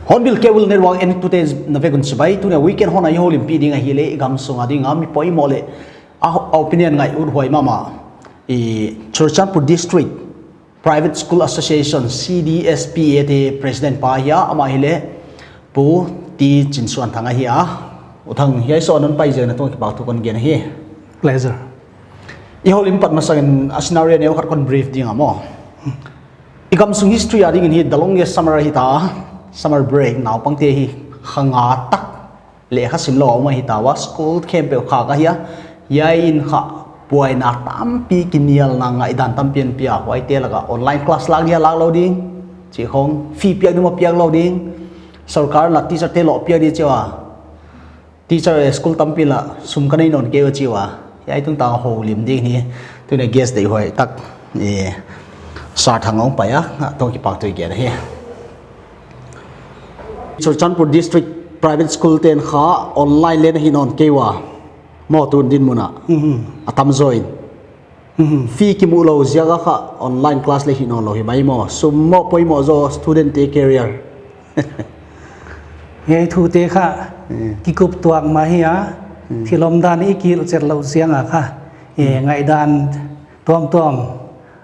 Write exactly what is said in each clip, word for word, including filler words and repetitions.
Hornbill Cable Network en tute na vek un chibai, tuni a weekend hon a i houlimpih ding ahihleh i gamsung a ding a mi poimoh leh a, a opinion ngaih uthuai mahmah, i Churachandpur District Private School Association, C D S P A te president pa ahi a, amah ahihleh Pu T Chinsuanthang ahi a. U Thang, hiai show a non pai ziak in a tungah kipahthu kon gen ahi. Pleasure. I houlim pat masangin a scenario neu khat kon brief ding a maw. I gamsung history a dingin hi the longest summer ahi ta, summer break, naupangte hi kha nga tak leh kha simlou a om ahi ta ua, school khempeuh khak ahi a. Hiai in kha buaina tampi, kinialna, ngaihdan tampi hon pia, huaite laka online class lak dia lak lou ding chih khong, fee piak ding maw piak lou ding, sorkar in teacher te loh piak di chi ua, teacher, eh, school tampi la sum ka nei nawn kei ua chi ua. Hiai tungtang houlim ding hi, tuni guest deihhuai tak, eh, Sir Thang hong pai a, a tungah kipahthu i gen ahi. Churachandpur District Private School ten kha online leng hi nawn kei ua maw, tun dinmun ah. Mhm. A tamzaw in. Mhm. Fee kimuh lou ziak a kha online class leng hi nawn lou hi mai maw. Sum maw poimoh zaw student te career. Hiai thute kha, mm, kikup tuak mah hi a, mm, thil omdan i kihilhchet louh ziak a kha, eh, mm, ngaihdan tuamtuam,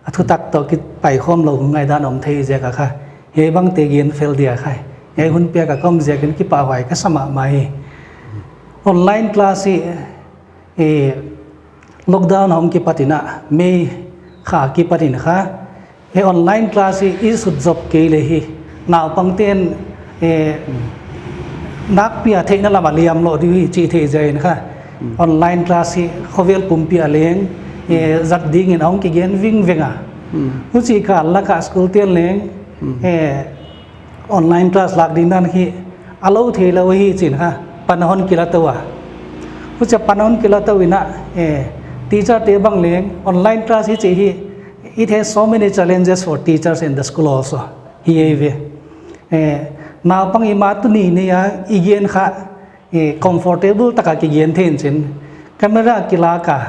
a thutak toh kipaikhawm lou ngaihdan om thei ziak a kha, hiai bangte gen fel dia kha. Hiai hun piak a ka om ziakin kipahhuai ka sa mahmah hi. Online class hi, eh, lockdown hong kipat in a, May kha kipat in kha, hiai online class hi i sutzop kei leh hi, naupangte'n, eh, nakpi a theihna lam a liam lou di uh hi chih theih ziakin kha. Hmm. Online class hi khovel pumpi a leng, eh, zat dingin hong kigen vingveng a. Hmm. Huchi kal laka school te'n leng, hmm, eh, online class lak ding dan hi a lou theilou hi chi'n kha, pan hon kila tou a. Huchia pan hon kila tou in a, eh, teacher te bang leng online class hi chih hi, it has so many challenges for teachers and the school also. Hi ei ve. Eh, naupang i ma tuni ni a i gen kha, eh, comfortable taka kigen thei in chin. Camera kilak a.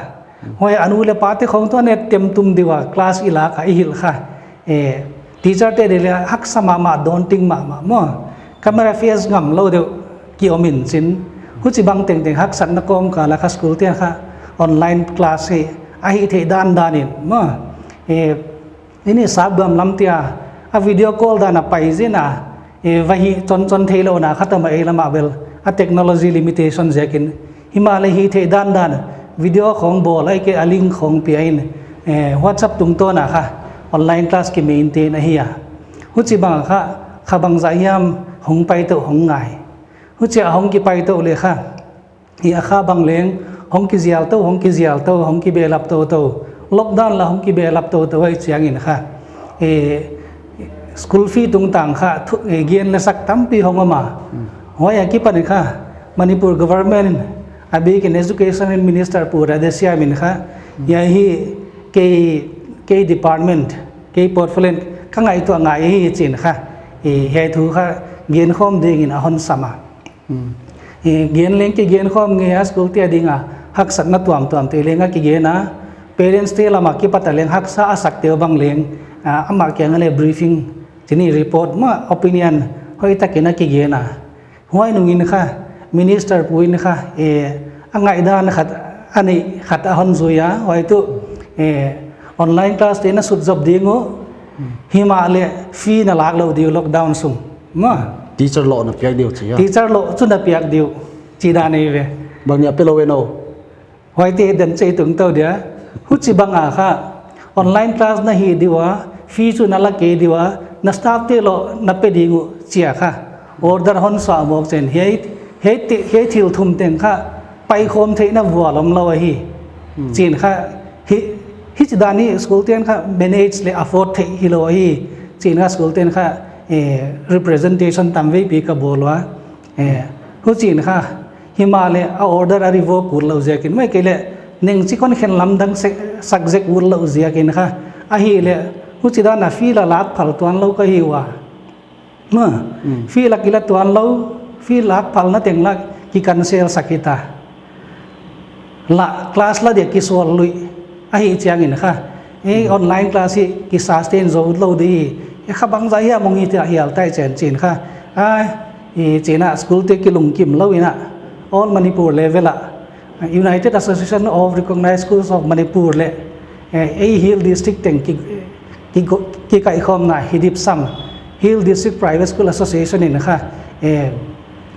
Huai a nu leh pate khong toh a net tem tum di ua class i lak a i hilh kha. Eh, teacher te deih leh haksa mahmah, daunting mahmah maw. Camera face ngam lou deuh ki om in chin. Huchibang tengteng haksatna kawmkal a kha school te'n kha online class hi a hihtheih dandan in maw. Eh, ini sapbuam lam tia, a video call dan a pai zen a, eh, va hih chonchon theilou na kha tam a, ei lam a bel a technology limitation ziakin. Himahleh hihtheih dandan, video khong bawl a, ahihkeileh a link khong pia in, eh, WhatsApp tungtawn a kha online class ki maintain ahi a. Huchibang a kha, kha bangzah hiam hong pai tou hong ngai. Huchia hong kipai tou leh kha, hi a kha bang leng hong kizial tou, hong kizial tou, hong kibehlap toutou. Lockdown la hong kibehlap toutou ahih chiangin kha, eh, school fee tungtang kha thu, eh, gen leh sak tampi hong om a. Hmm. Huai a kipan in kha, Manipur government in, a bik in education minister Pu Radheshyam in kha, hmm, hiai hi kei, kei department, kei portfolio ka ngaihtuah ngai hi chi'n kha, eh, hiai thu kha genkhawm dingin a hon sam a. Hmm. Eh, gen leng kigen khawm ngei a, school te a ding a haksatna tuamtuam te leng a kigen a. Parents te lam a kipat a leng haksa a sak te bang leng, ah, amah kiang a leh briefing, chih ni report maw, opinion hoihtak in a kigen a. Huai nung in kha, minister pu in kha, eh, a ngaihdan khat, a neih khat a hon zui a, huai tuh, eh, online class te na sutzop ding uh, himahleh fee na lak lou di uh lockdown sung. Maw. Teacher loh na piak di uh chi a. Teacher loh chu na piak di uh, chih dan ei ve. Bang nia pe lou e no. Huaite den chei tungtou dia. Huchibang a kha online class na hih di ua, Fee chu na la kei di ua, na staff te lou na pe ding uh chia kha order hon suah mawk chiang, hiai, hiai te, hiai thil thum teng kha paikhawm theihna vual omlou ahi. Hmm. Chiang kha, hi, hichi dan hi school ten kha manage leh afford theih hilou ahi. Chiang kha school ten kha, eh, representation tamveipi ka bawl ua. Eh, huchiin kha, himahleh a order a revoke utlou ziakin, maw, kei leh neng chi kon khen lamdang se, subject utlou ziakin kha, ahihleh huchi dan a fee la lak phal tuanlou ka hi ua. Maw, hmm, fee la kila tuanlou, fee lak phalna teng la ki cancel sak hita. La, class la dia kisual lui ahi chiangin kha, e, hmm, online class hi ki sustain zou lou di. E, kha bangzah hiam hong hi ta hial tai chen chiang kha. A, i China school te kilungkim lou in a, all Manipur level a, United Association of Recognized Schools of Manipur leh, eh, ei Hill District teng ki, ki, kikaikhawmna hi dip sam, Hill District Private School Association in kha, eh,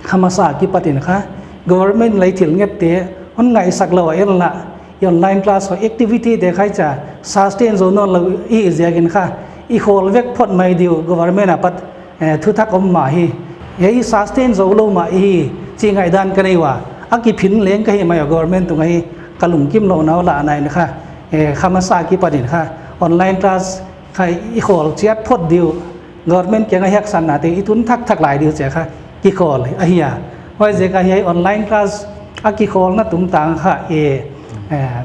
kha masa kipatin kha, government lei thil ngette hon ngaihsak lou a en la, i online class ho activity te khai cha sustain zou nawnlou i ziakin kha, i khawl vek phot mai diu government apat, eh, thutak om mah hi. Hiai sustain zoulou mah hi, chi ngaihdan ka nei ua. A kiphin leng ka hi mai a government tung ahi, ka lungkimlouhna uh la nain kha, eh, kha masa kipatin kha, online class kha i khawl chiat phot diu, government kiang a hiaksanna te i tun thakthak lai diu chia kha kikhawl ahi a. Huaiziak a hiai online class a kikhawlna tungtang kha, eh, eh,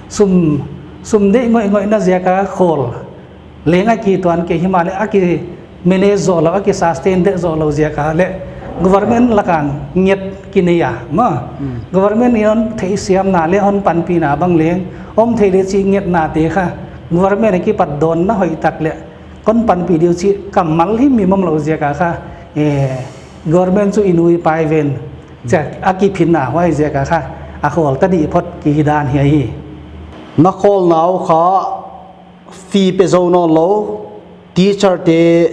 sum, sum deih ngoihngoihna ziak a khawl leng a kituan kei himahleh a ki manage zoulou, a ki sustain deuh zoulou ziak a leh government lak a nget ki nei a, maw. Hmm. Government in hon theihsiamna leh hon panpihna bang leng om thei leh chih ngetna te kha government a kipat dawnna hoihtak leh kon panpih diu chih kammal himhim omlou ziak a kha, eh, government chu i nu i pa i ven chia a kiphinna huaiziak a kha a khawl ta di phot ki hi dan hi ahi. Na khawlna uh kha fee pe zou nawnlou, teacher te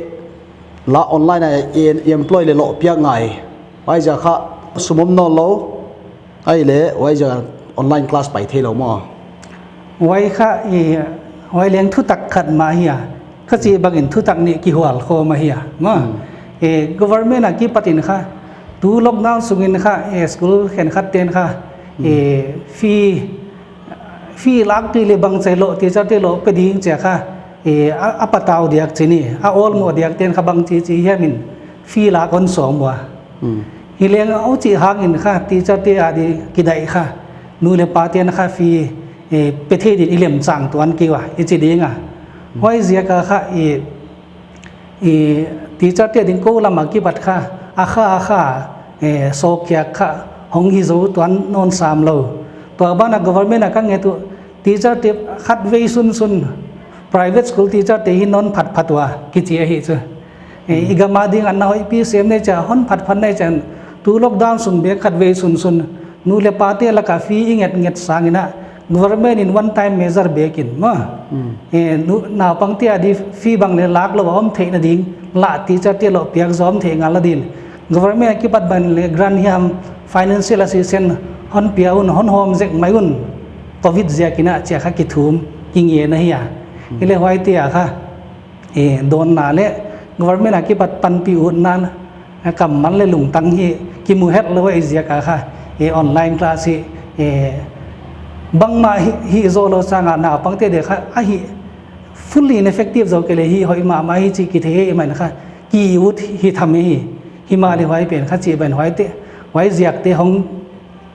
la online a en-, employ leh lohpiak ngai. Huaiziak kha sum om nawnlou, ahihleh huaiziak a online class pai theilou maw. Huai kha, eh, huai leng thutak khat mah hi a. Kha chih bangin thutak nih kihual khawm ahi a, maw. Hmm. Eh, government a kipatin kha, tu lockdown sungin kha, eh, school khenkhat ten kha, hmm, eh, fee fee lak pi leh bangchi lou, teacher te lou pe ding chia kha, eh, a, a patau diak chi ni, a awlmoh diak ten kha bangchi chi hiam in fee lak hon sawm ua. Hmm. Hileng a huchi hangin kha, teacher te a di kidaih kha, nu leh pa ten kha fee, eh, pe thei din i lemchang tuan kei ua, i chi ding a. Hmm. Huaiziak a kha, eh, I teacher te ding kou lam a kipat kha, a kha, a kha, eh, sawkkhiak kha hong hi zou tuan nawn sam lou. Tua ban a government a ka nget uh, teacher te khatvei sunsun, private school teacher te hi non phatphat ua, kichi ahi chu. Eh, i gam a ding a na hoihpi sem nei chia, hon phatphat nei chia, tu lockdown sung bek khatvei sunsun, nu leh pa te lak a fee i ngetnget sangin a, government in one time measure bek in maw. Hmm. Eh, nu, naupang te a di fee bang leh lak lou a om theihna ding, la teacher te lohpiak zaw om theih ngal a din. Government a kipat ban leh grant hiam financial assistance hon pia un, hon hawm zek mai un. Covid ziakin a chia kha kithum, ki ngen ahi a. Hmm. Hileh huaite a kha, eh, dawnna leh government a kipat panpih utna, eh, kammal leh lungtang hi kimu hetlou ahi ziak a kha, eh, online class hi, eh, bangmah hi, hi zou lou sang a naupang te dia kha, a hi fully ineffective zou kei leh hi hoih mahmah hi chih kithei hi mai in kha, ki ut hi tham hi, himahleh huai pen kha chih ban huaite, huaiziak te hong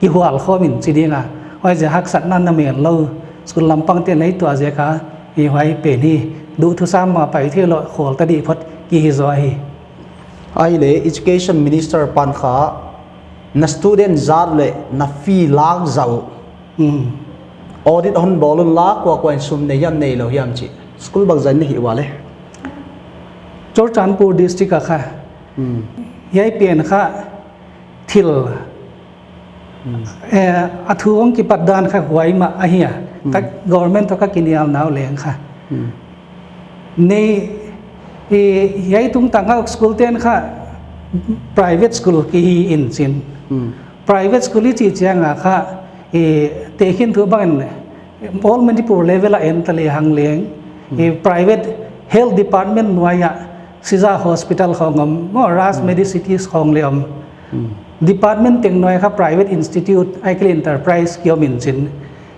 kihual khawm in chi ding a. Huaiziak haksatna na mel lou, school lampang te lei tuah ziak a, hi huai pen hi, duhthusam mah pai theilou, khawl ta di phot ki hi zaw hi. Ahihleh Education Minister pan kha, na student zat leh na fee lak zah uh. Hmm. Audit hon bawl un la, kua kua in sum nei hiam neilou hiam chih. School bangzah in na hih ua leh. Churachandpur district a kha. Hmm. Hiai pen kha thil Hmm. Eh, a thu hong kipat dan kha huai mah ahi a. Hmm. Ka government toh ka kinialna uh leng kha. Hmm. Nei, eh, hiai tungtang a school ten kha private school ki hi in chin. Hmm. Private school i chih chiang a kha, eh, tehkhin thu bangin all Manipur level a en ta lehang leng, hmm, eh, private Health Department nuai ah Sija Hospital khong om, maw, Raj Medicities khong le om. Department teng nuai kha private institute, ahihkeileh enterprise ki om in chin.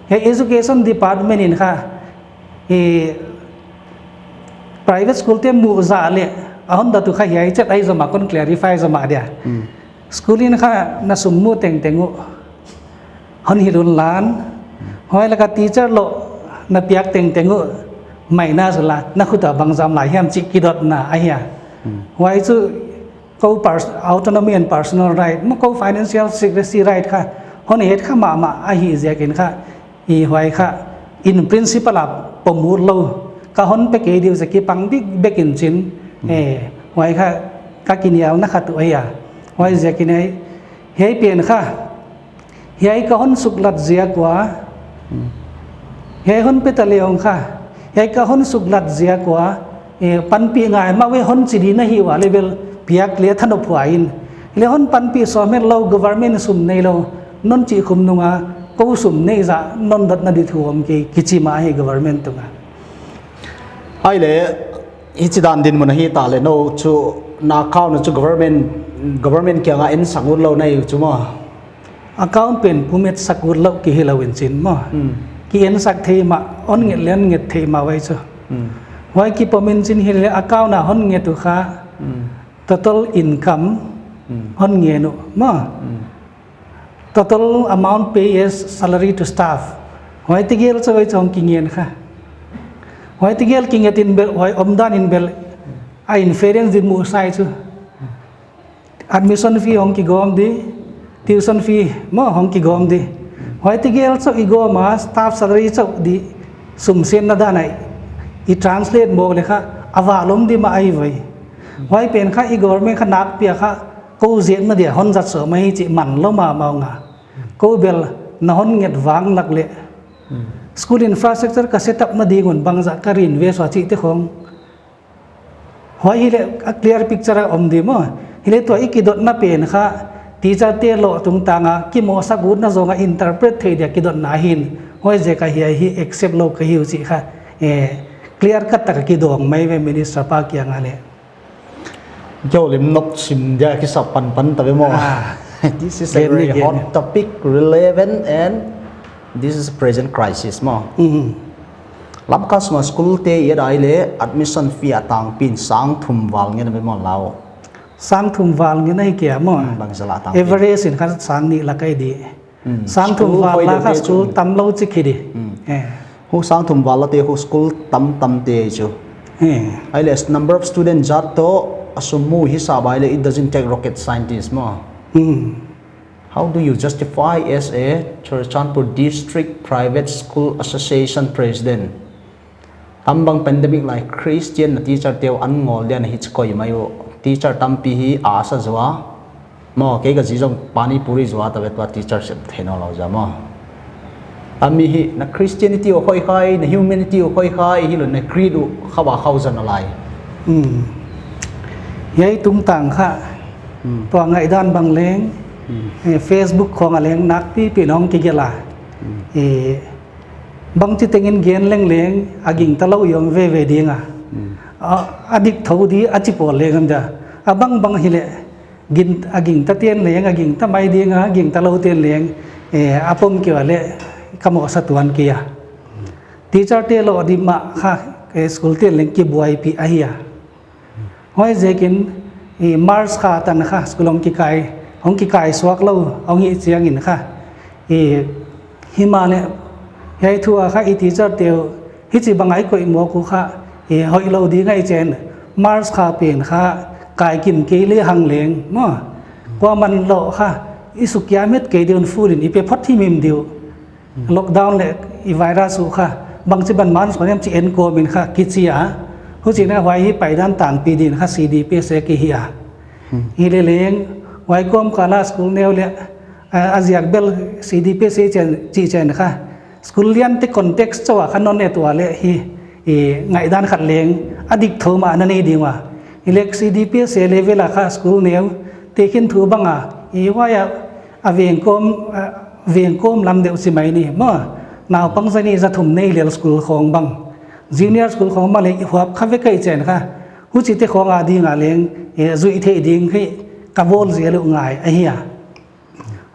Hiai Education Department in kha, eh, private school te muh zah leh, a hon dat uh kha hiai chet ahi zomah kon clarify zomah dia. School in kha na sum muh tengteng uh hon hilh unla, huai laka teacher loh na piak tengteng uh minus unla, na khut a bangzah om lai hiam chih kidotna ahi a. Huai chu kou pers-, autonomy and personal right, maw, kou financial secrecy right kha hon het kha mahmah ahih ziakin kha, i huai kha in principle a pom ut lou ka hon pe kei diu ziak kipang bikbek in chin, eh, huai kha ka kinialna khat uh ahi a. Huai ziakin hiai, hiai pen kha, hiai ka hon suklat ziak ua, hiai hon pe ta leh ong kha, hiai ka hon suklat ziak ua, eh, panpih ngai mah ve hon chi di na hi ua leh bel piak leh thanop huai in. Leh hon panpih sawm het lou, government sum nei lou, non chih khum nung a kou sum nei zah non dotna di thu om kei, kichi mah hi government tung a. Ahihleh, hichi dan dinmun ahi ta leh nou chu na account chu government, government kianga ensak ut lou na hi uh chu maw? Account pen pu met sak ut lou ki hi lou in chin maw. Ki ensak thei mah, hon nget leh hon nget thei mah huai chu. Huai kipom in chin hileh account a hon nget uh kha total income hon ngen uh maw. Total amount pay as salary to staff. Huai tegel chu huai chu hong kingen kha. Huai tegel kinget in bel, huai omdan in bel, a inference di mu sai chu. Admission fee hong kigawm di, tuition fee maw hong kigawm di. Huai tegel chu i gawm a, staff salary chu di sum senna dan a i translate mawk leh kha, a va lom di mah ahi ve. Huai pen kha i government kha nakpi a kha, kou ziak na dia hon zat sawm ahi chih man lou mahmah ung a. Kou bel na hon nget vang lak leh. School infrastructure ka set up na ding un bangzah ka reinvest ua chihte khong. Huai hileh a clear picture a om di maw. Hileh tua i kidotna pen kha teacher te loh tungtang a kimohsak utna zong a interpret thei dia kidotna ahi in. Huai ziak a hiai hi accept lou ka hi uh chih kha, eh, clear cut tak a kidong mai ve minister pa kiang a leh. Keu lim nok sim dia kisa panpan ta ve maw. Ah. This is a very hot topic, relevant, and this is a present crisis maw. Lamka sunga school te i et a leh admission fee a tangpi in sang thum val ngen a ve maw lau. Sang thum val ngen ahi kei a maw. Bangzah la tangpi. Average in kha sang nih lak ahi di. Sang thum val la kha school tam lou chik hi di. Eh. Hu sang thum val la te hu school tam tam te chu. Eh. Ahihleh number of student zat toh a sum mu hisap a leh it doesn't take rocket scientist maw. How do you justify as a Churachandpur District Private School Association President? Tambang pandemic lai Christian na teacher teu an ngol dia na hichikoi mai uh. Teacher tampi hi a sa zua. Maw, kei ka zi zong pani puri zua ta ve tua teacher sem thei nawn lou zia maw. A mi hi na Christianity uh hoih khai, na humanity uh hoih khai, hilou na creed uh khau a khau zan a lai. Hiai tungtang kha, tua ngaihdan bang leng, eh, Facebook khong a leng nakpipi in hong kigelh a. Eh, bangchi tengin gen lengleng, a gingta lou i om veve ding a. A, a dik thou di, a chi pawl leng om dia. A bangbang hileh, gin, a gingta ten leng, a gingta mai ding a, a gingta lou ten leng, eh, a pom kei ua leh, ka mohsa tuan kei a. Teacher te loh di mah kha, eh, school ten leng kibuaipih ahi a. Huai ziakin, i March kha tan kha, school hong kikai, hong kikai suak lou, hong hih chiangin kha. I, himahleh, hiai thu a kha, i teacher teu, hichibang a i koih mawk uh kha, i hoih lou di ngai chen, March kha pen kha, kai kim kei lehang leng, maw. Kuaman loh kha, i sukhiam het kei di un full in, i pe phot himhim di uh. Lockdown leh i virus uh kha, bangchi ban man suan hiam chih en kawm in kha kichi a. Huchiin huai hi paidan tangpi din kha C D P S A ki hi a. Hileleng, huai kawmkal a school neu leh, a, a ziak bel C D P S A chih chen, chih chen kha. School lian te context chauh a kha non et ua leh hi, i ngaihdan khat leng, a dik thou mah na nei ding ua. Hileh C D P S A level a kha school neu, tekhin thu bang a, i huai a, a veng kawm, a, veng kawm lam deuh si mai ni, maw, naupang za nih za thum nei lel school khong bang. Junior school khong mah leng i huap kha vek ahi chiang kha, huchite khong a ding a leng, eh, zuih theih ding hi ka bawl zel uh ngai ahi a.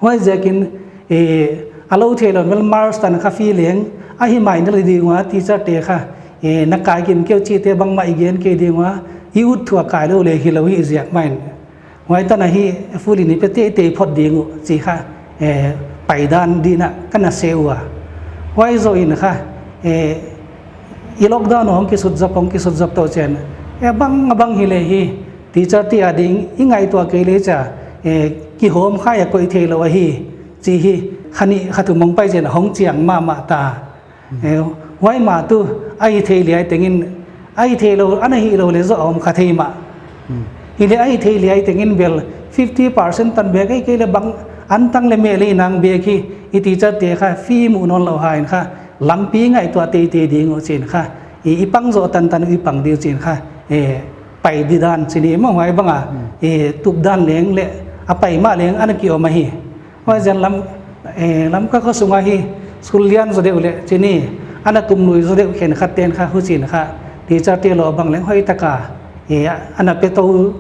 Huaiziakin, eh, a lou theilou mel March tan kha fee leng a hi mai na lou ding ua, teacher te kha, eh, na kai kim kei uh chihte bangmah i gen kei ding ua, i ut thu a kai lou leh hilou hi ziak mai in. Huai tan ahi, full in i pe teitei phot ding uh chih kha, eh, paidan ding in ka na sei ua. Huai zoh in kha, eh, i lockdown hong kisut zop, hong kisut zop tou chiang, eh, bang a bang hi leh hi, teacher te a ding i ngaihtuah kei leh chia, eh, kihawm kha a koih theilou ahi, chih hi kha nih kha thum hong pai chiang hong chiang mahmah ta. Eh, huai mah tu, a hi thei liai tengin, a hi theilou, ana hilou leh zoh om kha thei mah. Hmm. Hileh a hi thei liai tengin bel fifty percent tan bek, ei kei leh bang, an tang leh meh leh nang bek hi, i teacher te kha, fee mu nawn lou hai in kha, lampi ngaihtuah teitei ding uh chi'n kha, i, i pang zoh tantan uh i pang ding uh chi'n kha, eh, pai di dan chih ni maw, huai bang a, Hmm. eh, tup dan leng leh, a pai mah leng, ana ki om ahi. Huaiziakin lam, eh, Lamka khosung a hi, school lian zaw deuh leh chih ni, ana kum lui zaw deuh khenkhat ten kha, huchi'n kha, teacher te lou bang leng hoih taka, eh, ana pe tou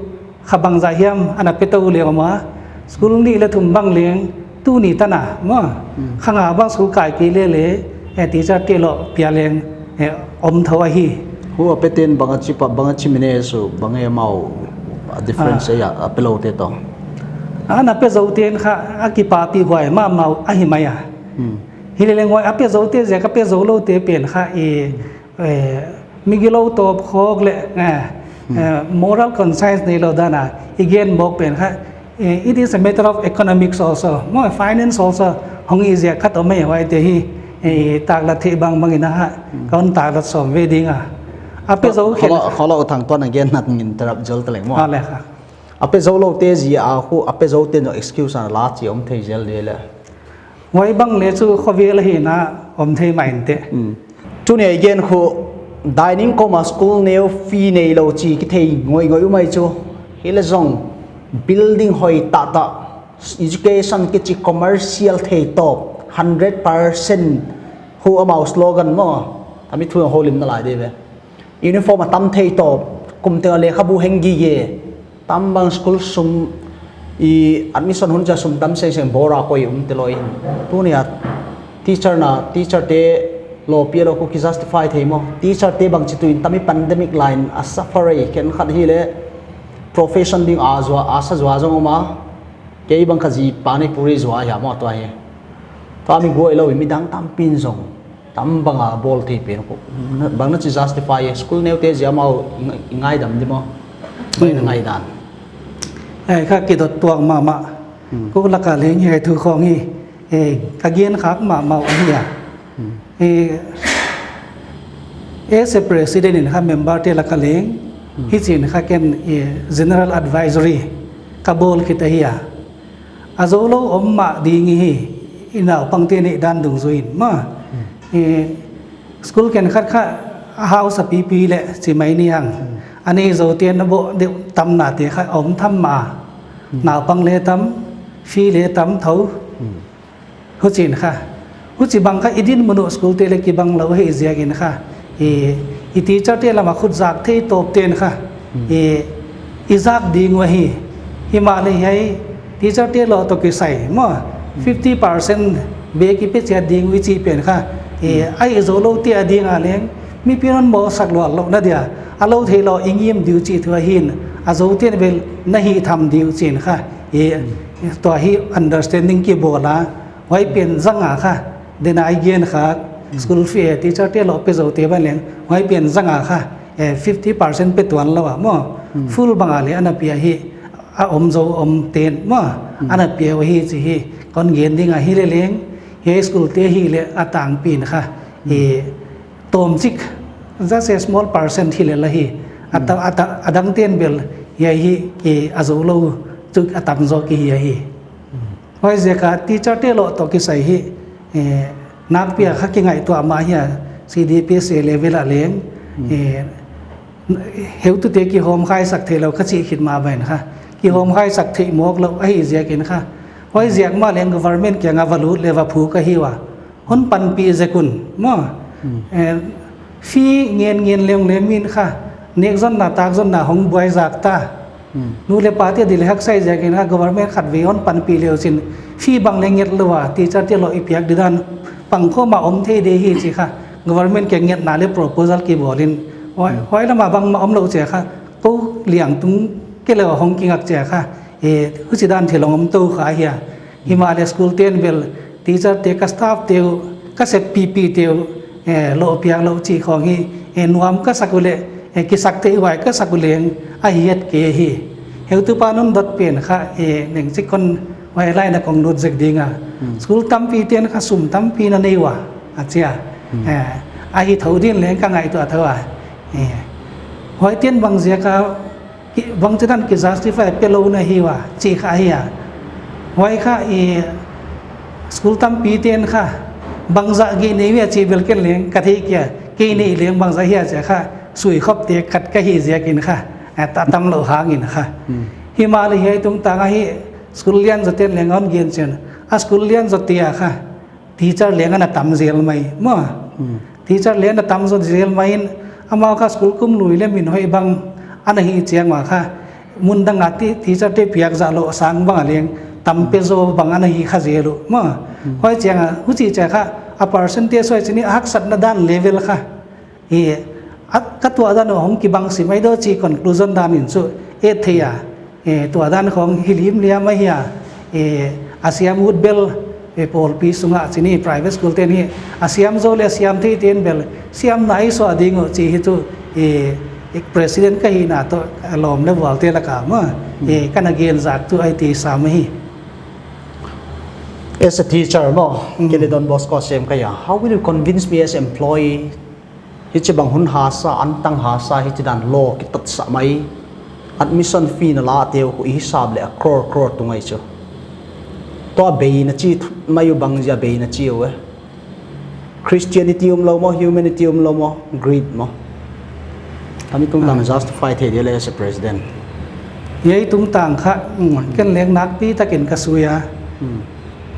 kha bangzah hiam, ana pe tou leh om a, school nih leh thum bang leng, tuni tan a, maw, Hmm. kha nga bang school kai kei leh leh, eh, teacher te lou pia leng, eh, om thou ahi. Hu a pe ten bang a chi pa, bang a chi mine su, bang e mau, a difference Ah. e a, a pe lou te toh. Ana pe zou ten kha, a kipapi huai mahmah ahi mai a. Hmm. Hileh leng huai a pe zou te ziak a pe zou lou te pen kha i, eh, mi gilou tawp khawk leh, eh, Hmm. eh, moral conscience neilou dan a, i gen bawk pen kha, eh, it is a matter of economics also. Maw, finance also, hong hi ziak khat om e huaite hi, eh, taklat theih bangbang in a ha, Hmm. kon taklat sawm ve ding a. A pe zou khen. Kholou, kholou thang tuan a gen nat ngin interrupt zel ta leng maw. A leh kha. A pe zou lou te ziak a hu, a pe zou te no excuse ana la chih om thei zel di leh. Huai bang leh chu khovel a hi na om thei mai inteh. Hmm. Tuni a i gen khu dining kawm a school neu fee neilou chih kithei ngoingoi uh mai chu. Hileh zong building hoih tahtah, education kichi commercial thei tawp, hundred percent hu amau slogan maw. Tami thu houlim na lai di ve. Uniform a tam thei tawp, kum teng a lekhabu heng gige. Tam bang school sum i admission hun chia sum tam sengseng bora koi um te lou in. Tuni a teacher na, teacher te lou pia lou khu ki justify thei maw. Teacher te bang chi tu in tami pandemic line a suffer ei khenkhat hileh profession ding a zuak, a sa zuak zong om a. Kei bang kha zi pani puri zuak hia maw tua hi. Tua mi guai lou i midang tampi'n zong. Tam bang a bawl thei pen khu. Na, bang na chi justify e, school neu te ziak amau i ngai, i ngaidam di maw. Mai na Hmm. ngaidan. Ai kha kidot tuak mahmah. Hmm. Kou lak a leng hiai thu khong hi, eh, ka gen khak mahmah uh ahi a. Hmm. Eh, as a president in kha member te lak a leng, Hmm. hichi'n kha ken, eh, general advisory ka bawl khit ahi a. A zou lou om mah ding hi, i naupang te neih dan dungzui in maw. Hmm. Eh, school khenkhat kha a hausa pipi leh chi mai ni hang. Hmm. A nei zou te'n a bawh deuh tamna te kha om tham mah. Hmm. Naupang leh tam, fee leh tam thou. Hmm. Huchi'n kha. Huchibang kha i dinmun uh school te leh kibang lou hi ziakin kha. I, i teacher te lam a khut zak thei tawp te'n kha. Hmm. I, i zak ding uh ahi. Himahleh hiai teacher te lou toh kisai maw. Hmm. Fifty percent bek i pe chiat ding uh i chih pen kha. I, Hmm. a i zou lou te a ding a leng. Mipi'n hon mawk sak luat louh na dia. A lou theilou i ngim di uh chih thu ahi in. A zou te'n bel na hih tham di uh chi'n kha. I, Hmm. tua hi understanding kibawl a. Huai pen zang a kha, den a i gen kha, Hmm. school fee, eh, teacher te lou pe zou te ban leng, huai pen zang a kha, eh, fifty percent pe tuan lou a maw. Hmm. Full bang a leh ana pia hi, a om zou om te'n maw, Hmm. ana pia uh hi chih hi, kon gen ding ahi leh leng, hiai school te hileh a tangpi'n kha, Hmm. eh, tawmchik, just a small percent hileh la hi, a ta-, Hmm. a ta-, a dang te'n bel, hiai hi, ki a zou lou, chu a tam zaw ki hi ahi. Hmm. Huaiziak a teacher te lou toh kisai hi, eh, nakpi a kha kingaihtuah mah hi a, C D P S A level a leng, Hmm. eh, heutute kihawmkhaisak theilou kha chih khit mah bang kha. Kihawmkhaisak theih mawk lou ahi ziakin kha. Huaiziak mah leng government kiang a va lut leh va phu ka hi ua. Hon panpih zek un, maw. Hmm. Eh, Fee ngen ngen leng leng min kha, nek zonna tak zonna hong buai zak ta. Hmm. Nu le pa te di le hak sai ziakin kha government khat ve hon panpih leu chin fee bang le nget lou a, teacher te lou i piak di dan pang khawm a om thei di hi chi kha, government kiang ngetna le proposal kibawl in. Huai, hmm, huai lam a bangmah om lou chia kha, kou liang tung ke lou hong kingak chia kha, e, huchi dan thil hong om tou kha hi a. Himahleh school ten bel teacher te ka staff te uh, ka sep pipi te uh, eh, lou piak lou chi khong hi, eh, nuam ka sak uleh, eh, kisak te huai ka sak uleng a hi het ke hi. Heutupa nun dot pen kha, eh, neng chik kon huai lai na kong lut zek ding a. Hmm. School tampi ten kha sum tampi na nei ua, a chia. Hmm. Eh, a hi thou din leng ka ngaihtuah thou a. Eh, huai ten bang ziak a ki, bangchidan ki justify pe lou na hi ua, chi kha hi a. Huai kha i school tampi ten kha, bangzah gei nei ua chi bel ken leng, ka thei kia, kei nei leng bangzah hi a chia kha, sui khop te khat ka hi ziakin kha, a ta tam lou hangin kha. Hmm. Himahleh hiai tungtang a hi school lian zaw ten leng hon gen chian. A school lian zaw te a kha, teacher leng ana tam zel mai, maw. Hmm. Teacher leng ana tam zaw zel mai in, amau kha school kum lui le min hoih bang ana hi chiang ua kha. Mun dang a ti, teacher te piak zah lou sang bang a leng tam pe zaw bang ana hi kha zel uh, maw. Hmm. Huai chiang a, huchi chia kha, a percentage huai chini a haksatna dan level kha. E, a, ka tuah dan uh hong kibang sim ai do chi conclusion dan in chu e thei a. E, tuah dan khong hi lim liam ahi a. E, a siam ut bel, e, pawlpi sunga chini private school ten hi. A siam zaw le a siam thei ten bel. Siam nai so a ding uh chi hi chu, e, e, president ka hihna toh, a lawm le vual te lak a maw. E, hmm, kana gen zak tu ai ti sam hi. As a teacher maw, mm, kei le Don Bosco sem ka hi a. How will you convince me as employee? Hichibang hun hasa, antang hasa, hichidan law kitat sa mai. Admission fee na la te uh i hisap le a crore, crore tung ai chu. Tua bei na chi th-, mai uh bang zia bei na chi uh e. Christianity um lou maw, humanity um lou maw, greed maw. Tami tungtang, ah, justify thei dia le as a president. Hiai tungtang kha, mm, ken leng nakpi takin ka sui a. Hmm.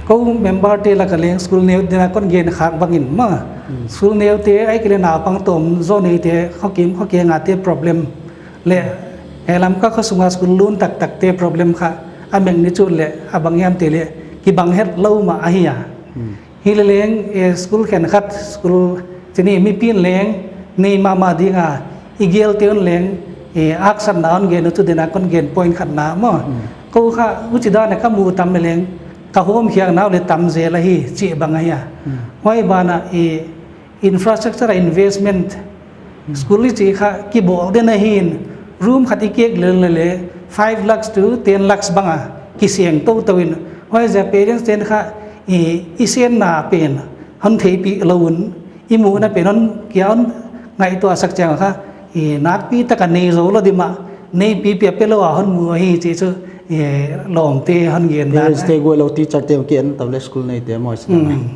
Kou member te lak a leng school neu dena kon gen khak bangin maw. Hmm. School neu te ai kile naupang tawm zaw nei te, khokim khokiang a te problem le, e, Lamka kho sunga school lun taktak te problem kha, a magnitude le, a bang hiam te le, kibang het lou mah ahi a. Hmm. Hi le leng, e, school khenkhat, school chini mipi'n leng, nei mahmah ding a, i gel te un leng, e, aksatna un gen uh chu dena kon gen point khatna maw. Hmm. Kou kha, huchidan a ka mu tam le leng, ka hawm hiang nau le tam zel ahi, chi bang ahi a. Hmm. Huai ban a, e, infrastructure investment, hmm, school i chi kha kibawl den ahi in, room khat i kek lel le le, five lakhs to ten lakhs bang a, kiseng tou tou in, huai zia parents ten kha, i, i senna pen, hon theihpih lou un, i muhna pen hon kia hon ngaihtuah sak chiang kha, i, nakpi taka nei zou lou di mah, nei pipi a pe lou a hon mu ahi chi chu, i, lawmte hon gen dan. Parents te guai lou teacher te ki en tam le school nei te maw si dan. Hmm.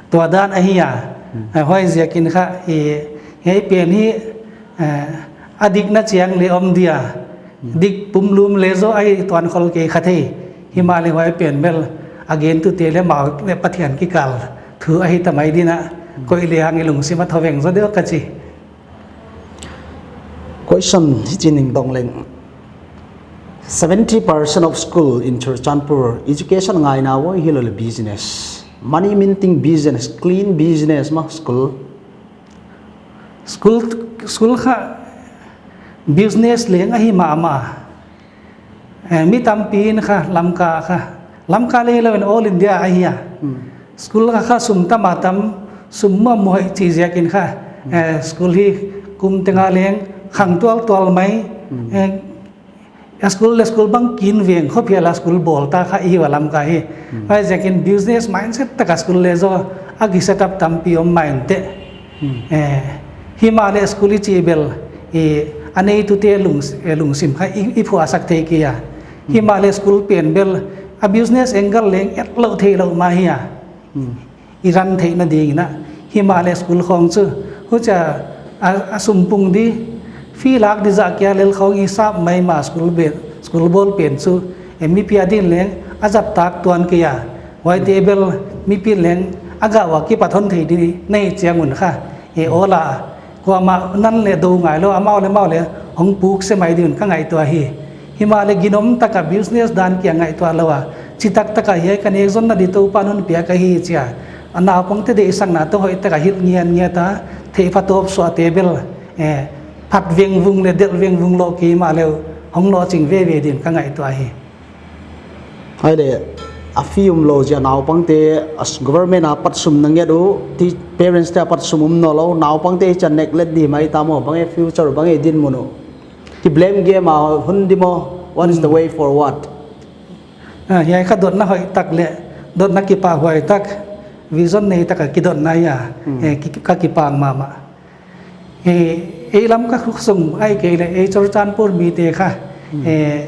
Tua dan ahi a. Hmm. A huai ziakin kha, i, hiai pen hi, eh, a dikna chiang le om dia. Hmm. Dik pumlum le zaw ahi tuan khol kei kha thei. Himahleh huai pen bel a gentute le amau le Pathian kikal thu ahi ta mai ding a. Hmm. Koih le hang i lungsim a thoveng zaw deuh ka chi. Question hichi'n ning dong leng. Seventy percent of school in Churachandpur, education ngaina uh hilou le business. Money minting business, clean business mah school. School, school kha business leng ahi mahmah. Eh, mi tampi in kha, Lamka kha. Lamka le lou in all India ahi a. Hmm. School kha kha sum tam a tam, sum mah muhai chi ziakin kha. Hmm. Eh, school hi kum tenga leng khang tual tual mai. Hmm. Eh, a school le school bang kin veng khop hial a school bawl ta kha i hi ua Lamka hi. Hmm. Huai ziakin business mindset taka school le zaw a ki set up tampi om mai inte. Hmm. Eh, himahleh school i chi bel, i, a neitute lung, eh, lungsim kha i, i phuahsak thei kei a. Hmm. Himahleh school pen bel, a business angle leng et lou thei lou mah hi a. Hmm. I run theihna ding in a. Himahleh school khong chu, huchia, a, a sum pung di, fee lak di zah kia lel khong i sap mai mah school bel, school bawl pen chu, eh, mipi a din leng, a zat tak tuan kei a. Huaite bel mipi leng a gah ua kipat hon thei di na hih chiang un kha. E, awl a, Kuamah nan leh dou ngai lou, amau leh amau leh hong puk se mai ding un ka ngaihtuah hi. Himahleh ginom taka business dan kia ngaihtuah lou a, chitak taka hiai ka nek zonna di Toupa'n hon piak ahi chia, a naupangte deihsakna toh hoihtaka hilh ngiatngiat a, theihphatawp suahte bel, eh, phat vengvung leh delh vengvung lou kei mahleh uh, hong lohching veve ding un ka ngaihtuah hi. Huai leh, a fee um lou chia naupangte, as government apat sum na nget uh, ti parents te apat sum um nawnlou, naupangte chan neglect di mai ta maw, bang e future, bang e dinmun uh. Ki blame game a hun di maw, what is the way forward? Ah, hiai kha dotna hoihtak leh, dotna kipahhuai tak, vision nei taka kidotna hia, Hmm. eh, ki, ka kipak mahmah. Eh, ei Lamka khuk sung ahihkeileh ei Churachandpur mite kha, Hmm. eh,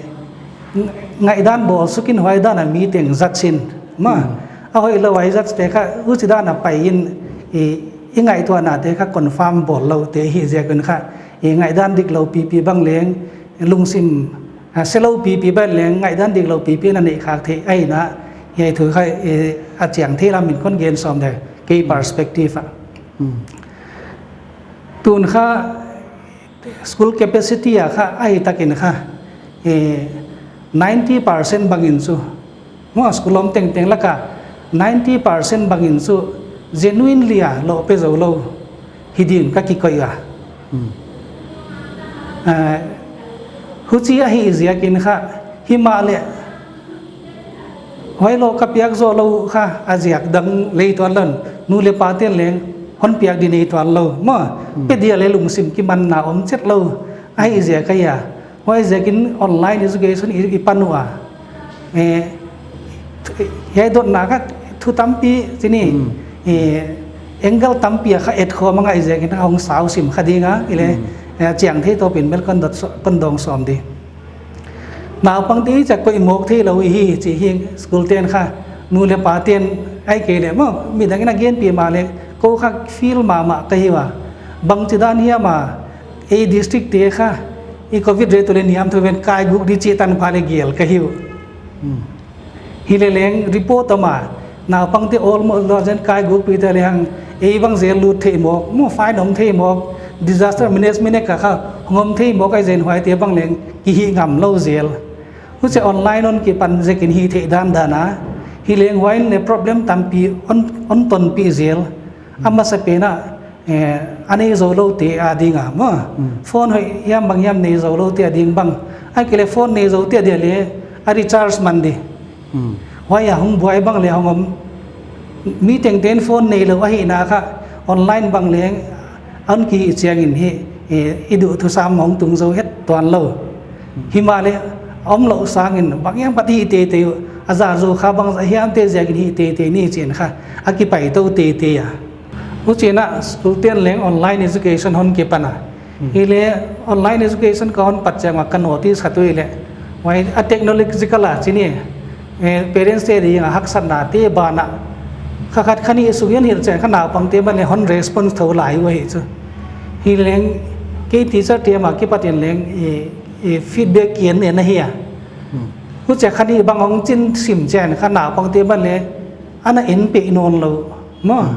ng-, ngaihdan bawl suk in huai dan a mi teng zak sin. Maw, Hmm. a hoihlou a i zak te kha, huchi dan a pai in, eh, i ngaihtuahnate kha confirm bawl lou te hi ziak un kha, eh, ngaihdan diklou pipi bang leng, lungsim, ah, se lou pipi bang leng, ngaihdan diklou pipi na neih khak theih ahi na, hiai thu kha, eh, a chiang thei lam in kon gen sawm deuh, kei Hmm. perspective a. Hmm. Tun kha, school capacity a kha, ahihtak in kha, eh, ninety percent bang in chu, maw, school om tengteng laka, ninety percent bang in chu, genuinely a, lou pe zou lou, hi ding un ka kikoih a. Hmm. Eh, huchi ahih ziak in kha, himahleh, huai lou ka piak zou lou kha, a ziak dang lei tuan lou, nu leh pate'n leng, hon piak di nei tuan lou. Maw, Hmm. pe dia leh lungsim kimanna om chet lou, ahih ziak ahi a. Huai ziak in online education i, i pan ua. Eh, hiai dotna kha thu tampi, chi ni, Hmm. eh, angle tampi a kha et khawm a ngaih ziak in kha hong sau sim kha ding a, i leh, Hmm. eh, chiang thei tawp in bel kon dot so-, kon dong sawm di. Naupangte i chia koih mawk theilou hi, chi hi school te'n kha, nu leh pate'n ahihkeileh maw, midang in a gen pi mahleh, kou kha feel mahmah ka hi ua. Bangchidan hiam a, ei district te kha, i covid rate uh leh niam thou ven kai guk di chih tan pha leh gel ka hi uh. Hmm. Hileleng report a maw, naupangte almost dozen kai guk pi ta lehang, ei bang jail lut thei mawk, maw fine om thei mawk, disaster management act a kha, hong om thei mawk ahi ziak in huaite bang leng, kihih ngam lou zel. Huchia online hon kipan ziak in hi theih dandan a, hileng huai in leh problem tampi hon, hon tonpih zel. A masapen a, eh, a nei zou loute a ding a maw. Hmm. Phone hoih hiam bang hiam nei zou loute a ding bang. Ahihkeileh phone nei zoute a dia leh, a recharge man di. Hmm. Huai a hong buai bang leh hong om. Mi tengteng phone neilou ahihna kha, online bang leng, an kihih chiang in hi, eh, i duhthusam hong tung zou het tuan lou. Hmm. Himahleh, omlou sang in, bang hiam pat hi teitei uh, a zah zou kha bangzah hiam te ziak in hi teitei ni chi in kha, a kipai tou teitei a. Huchiin a school te'n leng online education hon kipan a. Hmm. Hileh online education ka hon pat chiang a ka notice khat uh hileh, huai a technological a chi ni, eh, parents te ding a haksatnate ban a. Kha khat kha nih sung in hilh chiang kha naupangte ban leh hon response thou lai uh ahi chu. Hileng kei teacher te mah kipat in leng, eh, eh, feedback ki en en ahi a. Hmm. Huchia kha nih bang hong chin sim chiang kha naupangte ban leh ana en peh nawnlou. Maw. Hmm.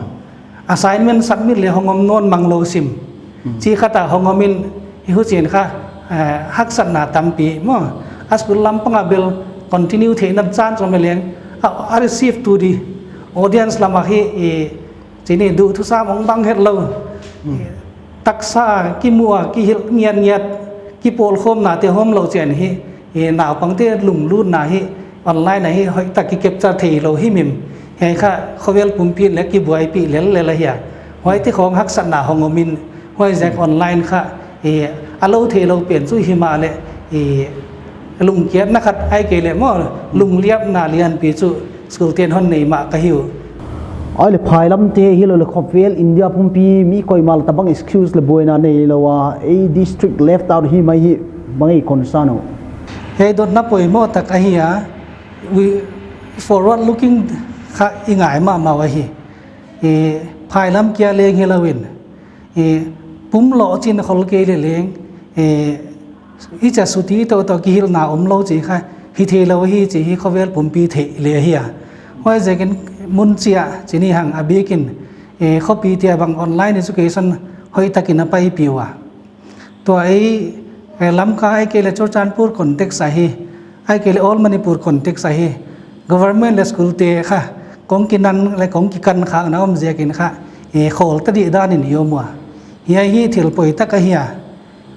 Assignment submit leh hong om nawn manglou sim. Hmm. Chi khat a hong om in, hi huchiin kha, eh, haksatna tampi maw. A school lampang a bel continue theihna chance om leng, a, a receive tu di. Audience lam a hi, eh, chi ni duhthusam hong bang hetlou. Hmm. Taksa kimu a, kihilh ngiatngiat, kipawlkhawmnate hong omlou chiang hi, hi naupangte lunglutna hi, online a hi, hoihtak ki capture theilou himhim. Hiai kha khovel pumpi leh kibuaipih lellel ahi a. Huaite khong haksatna hong om in, huaiziak online kha, hi, a lou theilou pen chu himahleh, hi, lungkiatna khat ahihkeileh maw, lungliapna lianpi chu school te'n hon nei mah ka hi uh. Ahihleh phailamte hilou leh khovel India pumpi mi koimah leh tabang excuse leh buaina neilou a, ei district left out hi mai hi bang ei concern uh. Hiai dotna poimoh tak ahi a, we forward looking kha i ngai mahmah uh ahi. Eh, phailam kia leng hilou in. Eh, pumlou chin khol kei leh leng, eh, i chia suti toh toh kihilhna omlou chi kha, hi theilou hi chi hi khovel pumpi theih leh ahi a. Huaiziakin mun chia chi ni hang a bikin, eh, khopi tia bang online education hoihtakin a paipih ua. Tua ei, eh, Lamka ahihkeileh Churachandpur context ahi, ahihkeileh all Manipur context ahi, government leh school te kha kong kinan leh kong kikan khakna om ziakin kha, eh, khawl ta dih danin i om ua. Hiai hi thil poi tak ahi a.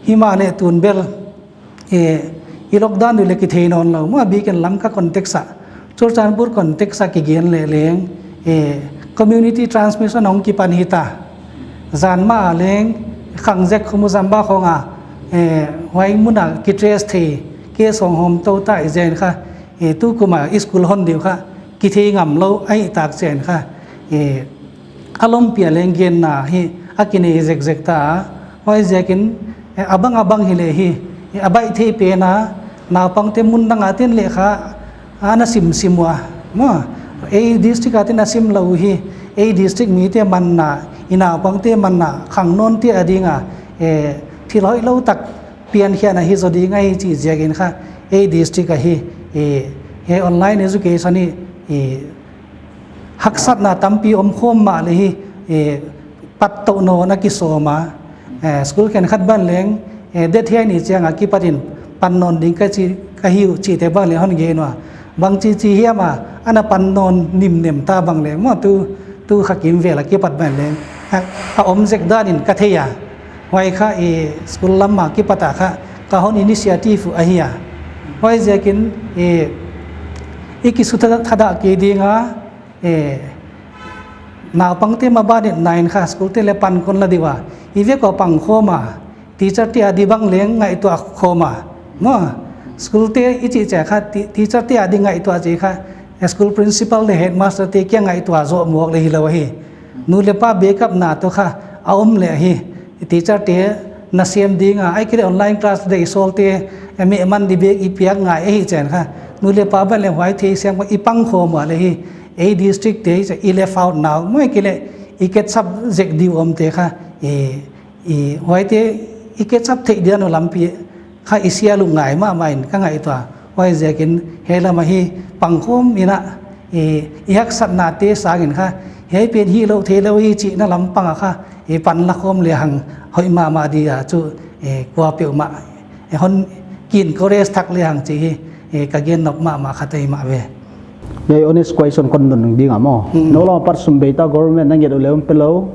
Himahleh tun bel, eh, i lockdown uh leh kithei nawnlou maw, a bikin Lamka context ah, Churachandpur context ah kigen leh leng, eh, community transmission hong kipan hita. Zan mah a leng Khangzek, Khumuzamba khong a, eh, huai mun a kitrace thei, case hong hawm tou ta i zen kha, eh, tukum a i school hon diu kha kithei ngamlou ahihtak zen kha, eh, a lawmpi a leng genna hi a kinei zekzek ta a. Huaiziakin, eh, a bang a bang hileh hi, eh, a baih thei pen a, naupangte mun dang a ten leh kha ana simsim ua maw. Ei district a ten a simlou hi, ei district mite manna, i naupangte manna khangnawnte ading a, eh, thil hoihlou tak piankhiatna hi zaw ding ahi chih ziakin kha, ei district ah hi, eh, hiai online education hi, eh, haksatna tampi omkhawm mahleh hi, eh, pat tou nawn a kisawm a. Eh, school khenkhat bang leng, eh, date hiai ni chiang a kipatin pan nawn ding ka chi, ka hi uh chihte bang leng hon gen ua. Bangchichi hiam a ana pan nawn nimnem ta bang leng maw, tu, tu kha kimvel a kipat bang leng, a, a om zek danin ka thei a. Huai kha, eh, school lam a kipat a kha ka hon initiative uh ahi a. Huaiziakin, eh, i kisu tha-, thadah kei ding a, eh, naupangte maban in nain kha school te leh pan kon la di ua. I vek ua pang khawm a, teacher te adi bang leng ngaihtuah khawm a maw. School te i chih chiang kha, ti-, teacher te adi ngaihtuah chih kha, eh, school principal leh headmaster te kia ngaihtuah zoh mawk leh hilou ahi. Nu leh pa backup na toh kha a om leh hi, teacher te nasem ding a, ahihkeileh online class deihsawlte, eh, meh man di bek i piak ngai ahi chiang kha, nu leh pa bang leng huai theisiam kha i pang khawm ua leh hi, ei district te i left out na uh maw, ahihkeileh i catch up zek di uh omte kha, eh, i huaite i catch up theih dia uh lampi kha i sial uh ngai mahmah in ka ngaihtuah. Huaiziakin hiai lam ah hi pangkhawm in a, i, i haksatnate sangin kha, hiai pen hilou theilou hi chihna lampang ah kha, i pan la khawm lehang hoih mahmah di a chu, i, kuapeuhmah, i, hon ki encourage thak lehang chih hi, i, ka gen nop mahmah khat ahi mah ve. Hiai honest question kon dong ding a maw. Hmm. Nou lam a pat sum bei ta, government na nget uleh um pelou.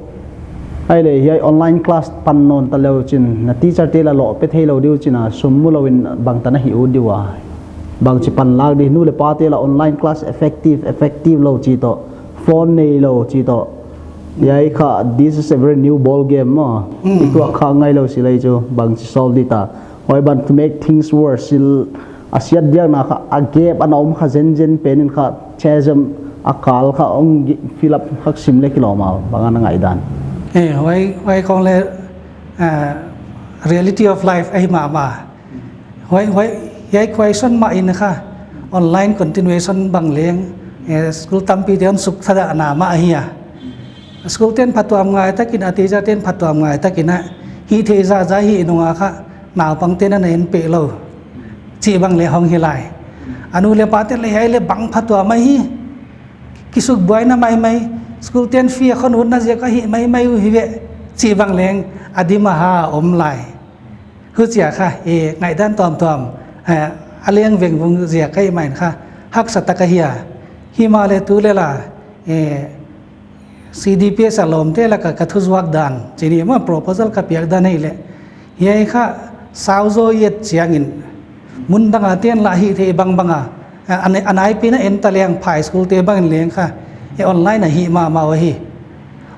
Ahihleh hiai online class pan nawn ta leu chin, na teacher te la loh pe theilou di uh chin a, sum mulou in bangtan a hih ut di ua. Bangchi pan lak di, nu leh pa te la online class effective, effective lou chih toh, phone neilou chih toh. Hiai kha, this is a very new ball game maw. Hmm. I tuak kha ngailou si lei chu, bangchi solve di ta. Huai ban to make things worse, sil a siat diakna kha, a gap ana om kha zenzen pen in kha, chasm a kal kha hong gi-, fill up hak sim leh kilawm a, bang a na ngaihdan. Eh, huai, huai khong leh, eh, reality of life ahi mahmah. Huai, huai, hiai question mah in kha, online continuation bang leng, eh, school tampi te hon suk thadah na mah ahi a. School ten phatuam ngai takin, a teacher ten phatuam ngai takin a, hihtheih zahzah hih nung a kha, naupang ten ana en pehlou chih bang leh hong hi lai. A nu leh pa ten leh hiai leh bang phatuam ahi, kisukbuaina maimai, school ten fee a khon utna ziak a hih maimai uh hi ve, chih bang leng a dim a ha om lai. Huchia kha, i, ngaihdan tuamtuam, eh, a leng vengvung ziak ahi main kha, haksa tak ahi a. Himahleh tu leh la, eh, C D P S a lawmte lak a ka thuzuak dan, chih ni maw, proposal ka piak dan ahihleh. Hiai kha, sau zaw yet chiangin, mun dang a ten la hihtheih bangbang a, a, a nai-, a naipi na en ta leng phai school te bang in leng kha, eh, online a hih mahmah uh ahi.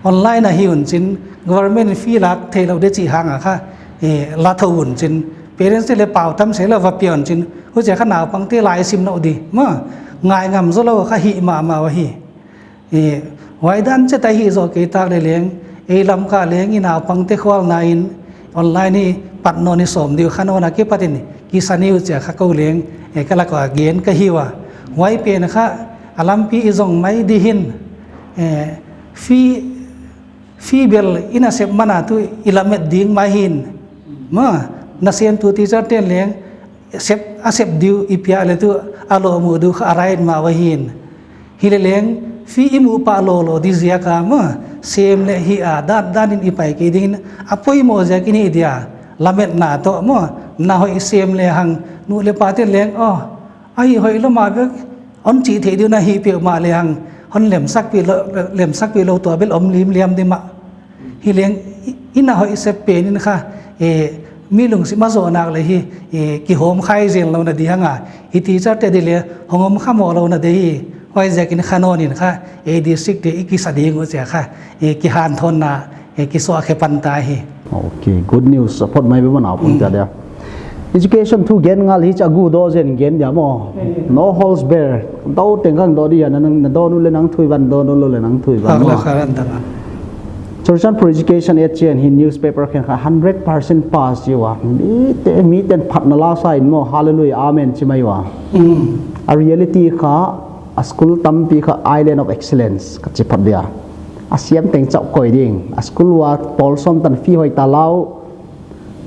Online a hi un chin, government fee lak theilou di chih hang a kha, eh, la thou un chin, parents te leh pau tam se lou va pia un chin, huchia kha naupang te la i sim nawn di, maw, ngai ngam zou lou kha hih mahmah uh ahi. Eh, huai dan chet a hih zoh kei tak leh leng, ei Lamka leng i naupang te khualna in, online i pat nawn i sawm di uh kha, nawn a kipat in, kisa ni uh chia kha kou leng, eh, ka lak a gen ka hi ua. Huai pen kha, a lampi i zong mai di hin, eh, fee, fee bel i nasep man a tu i lamet ding mah hin. Maw, nasemtu teacher ten leng, sep, a sep di uh i pia leh tu a lawm uh di uh kha a right mah uh ahi. Hileh leng, Fee i muh pah lou lou di ziak a maw, sem leh hih a, dan dan in i pai kei ding in, a poimoh ziak in hi dia, lametna toh maw, na hoih sem lehang, nu leh pa te'n leng, oh, a hi hoih lou mah bek, hon chih theih diu na hi peuhmah lehang, hon lemsakpih lou, lemsakpih lou tua bel om limliam di mah. Hi leng, i, i na hoih sep pen in kha, e, mi lungsim a zoh nak leh hi, e, kihawm kha zenlou na di hang a, i teacher te di leh, hong om kha mawk lou na di hi, huaiziak in kha nawn in kha, e, district te i kisa ding uh chia kha, e, kihanthawnna, e, kisuah khe pan ta hi. Okay, good news. Support mai be mana pun ta dia. Education thu gen ngal hi cha gu do zen gen dia maw. No holds bar. Dou teng kang do dia na, na do nu leh nang thui ban, do nu leh nang thui ban. Ang la maw. Karan ta ba. Churachandpur Education Aid chian hi newspaper khen kha hundred percent pass chi ua. Mi te, mi ten phatna la sa in maw. Hallelujah, amen chi mai ua. Mm. A reality kha, a school tampi kha Island of Excellence ka chi phat dia. A siam teng chauh koi ding. A school ua pawl sawm tan fee hoih ta lou.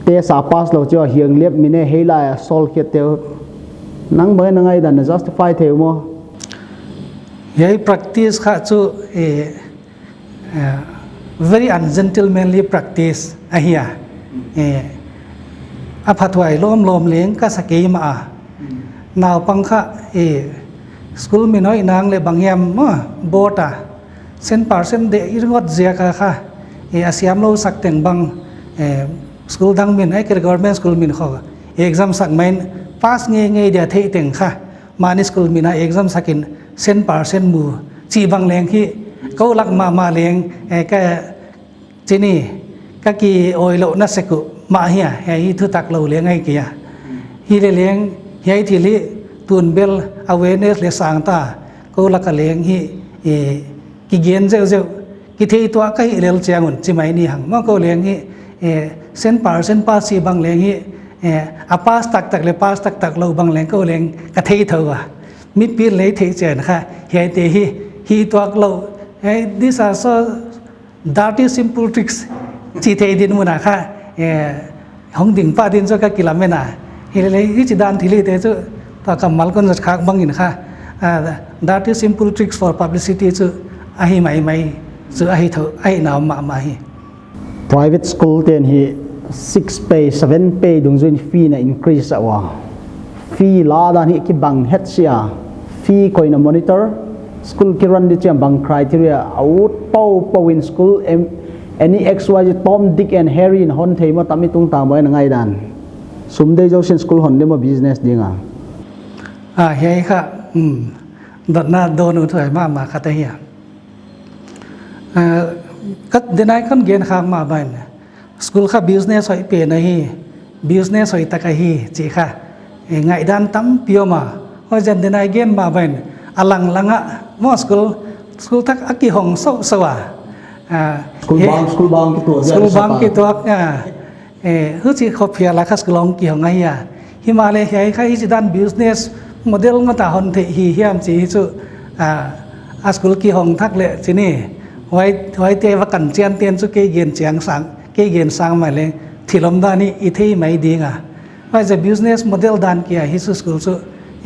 Test a pass lou chiang hiang liap mine hei lai a sawl khiat teu. Nang bang na ngaihdan na justify thei maw? Hiai practice kha chu, eh, eh, very ungentlemanly practice ahi a. Eh, a phathuai lawmlawm leng ka sa kei mah a. Naupang kha, eh, school min hoih nang leh bang hiam maw, board a. Cent percent deih i ringot ziak a kha, eh, a siam lou sak teng bang, eh, school dang min, eh, kei government school min khawng, exam sak mai in pass ngeingei dia theih teng kha, mahni school min a exam sak in cent percent mu, chih bang leng hi, kou lak mahmah leng, eh, ka, chi ni, ka ki oilouhna sek uh mah hi a, hiai hi thutak lou leng ahi kei a. Hi leh leng, hiai thil hi tun bel awareness leh sang ta, kou lak a leng hi, eh, kigen zeuhzeuh, kithei tuah ka hih lel chiang un chi mai ni hang. Maw kou leng hi, eh, cent percent pass chih bang leng hi, eh, a pass taktak leh pass taktak lou bang leng kou leng ka thei thou a. Mipi'n leng theih chian kha, hiaite hi, hi tuak lou, eh, these are so dirty simple tricks. Chi thei din mun a kha, eh, hong ding pah din chu ka kilamen a. Hi leh leh, hichi dan thil hite chu, tua kammal kon zat khak bang in kha, ah, dirty simple tricks for publicity chu, ahi maimai, chu ahi thou, ahi nawn mahmah hi. Private school te'n hi six pay, seven pay dungzui in fee na increase a ua. Fee la dan hi kibang het sia. Fee koihna monitor, school ki run di chiang bang criteria, a ut poupou in school em, any X Y Z, Tom, Dick and Harry in hon thei maw, tami tungtang bang na ngaihdan. Sum deih zousia'n school hon di maw business ding a. Ah, hiai kha, hmm, dotna dawn uh thuai mahmah khat ahi a. Ah, ka denai kon gen khak mah bang in. School kha business hoih pen ahi, business hoih tak ahi, chi kha. Eh, ngaihdan tampi om a. Huaiziakin denai gen mah bang in. A langlang a, maw school, school thak a kihong sousou a. Ah, school bang, school bang kituak, school bang kituak, ah. Eh, huchi khop phial a kha school hong kihong ahi a. Himahleh hiai kha hichi dan business model ngawt a hon theih hi hiam chi hi chu, ah, a school kihong thak leh chi ni. Huai, huaite va kan chian te'n chu kei gen chiang sang, kei gen sang mai leng thil omdan hi i thei mai ding a. Huaiziak business model dan kia hi chu school chu,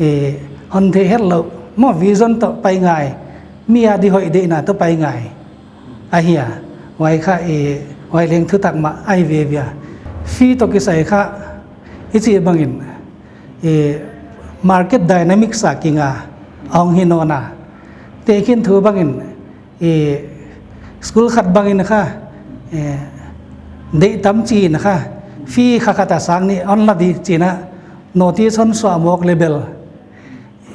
eh, hon theih hetlou. Maw vision toh pai ngai. Mi a di hoih deihna toh pai ngai. Ahi a, huai kha, eh, huai leng thutak mah ahi veve a. Fee toh kisai kha, i chih bang in, eh, market dynamics a kinga, hong hi nawn a. Tehkhin thu bang in, eh, school khat bang in kha, eh, deih tam chi in kha, fee kha khat a sang nih hon la di chi in a, notice hon suah mawk leh bel.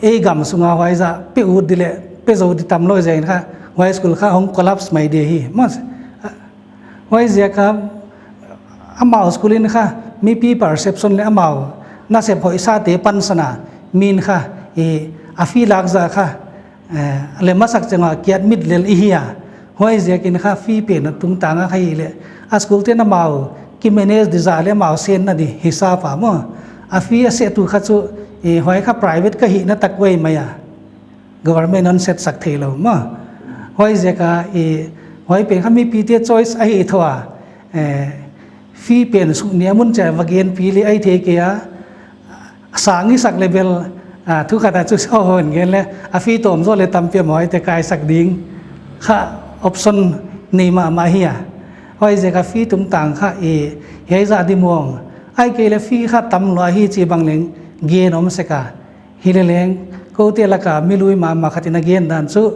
Ei gam sunga huaiziak pe ut di leh, pe zou di tam lou ziak in kha, huai school kha hong collapse mai di hi. Maw, huaiziak kha, amau school in kha, mipi perception leh amau nasep hoihsate pansan a, min kha, eh, a fee lak zah kha, eh, leh masak chiang a kiat mit lel i hi a. Huaiziakin kha fee pen tungtang a kha hi leh. A school te'n amau ki manage di zah leh amau senna di hisap a maw. A fee a set uh kha chu, eh, huai kha private ka hihna tak uai mai a. Government hon set sak theilou maw. Huaiziak a, eh, huai pen kha mipite choice ahi thou a. Eh, fee pen suk nia mun chia va gen pi leh ahi thei kei a. Sang i sak leh bel, A, thu khat a chu sau hon gen le, a fee tawm zaw le tampi a mawi te kaisak ding kha option nei mahmah hi a. Huaiziak a fee tungtang kha i, hiai zah di mawng. Ahihkeileh fee kha tam lua hi chih bang leng gen om sek a. Hileleng, koute laka mi lui mahmah khat in a gen dan chu,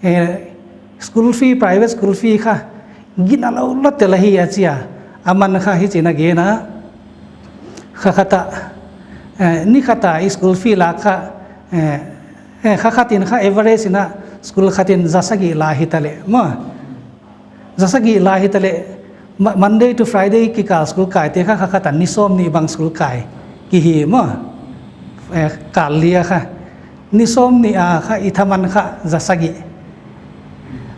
eh, school fee, private school fee kha gina lou lua tel ahi a chi a. Aman kha hichi'n a gen a. Kha khat a, eh, ni khat a school fee lak kha, eh, eh, kha khat in kha average in a school khat in za sagih la hitaleh maw. Za sagih la hitaleh, Ma-, Monday to Friday kikal school kaite kha, kha khat a ni sawmnih bang school kai kihi maw. Eh, kal li a kha. Ni sawmnih a kha i thaman kha za sagih.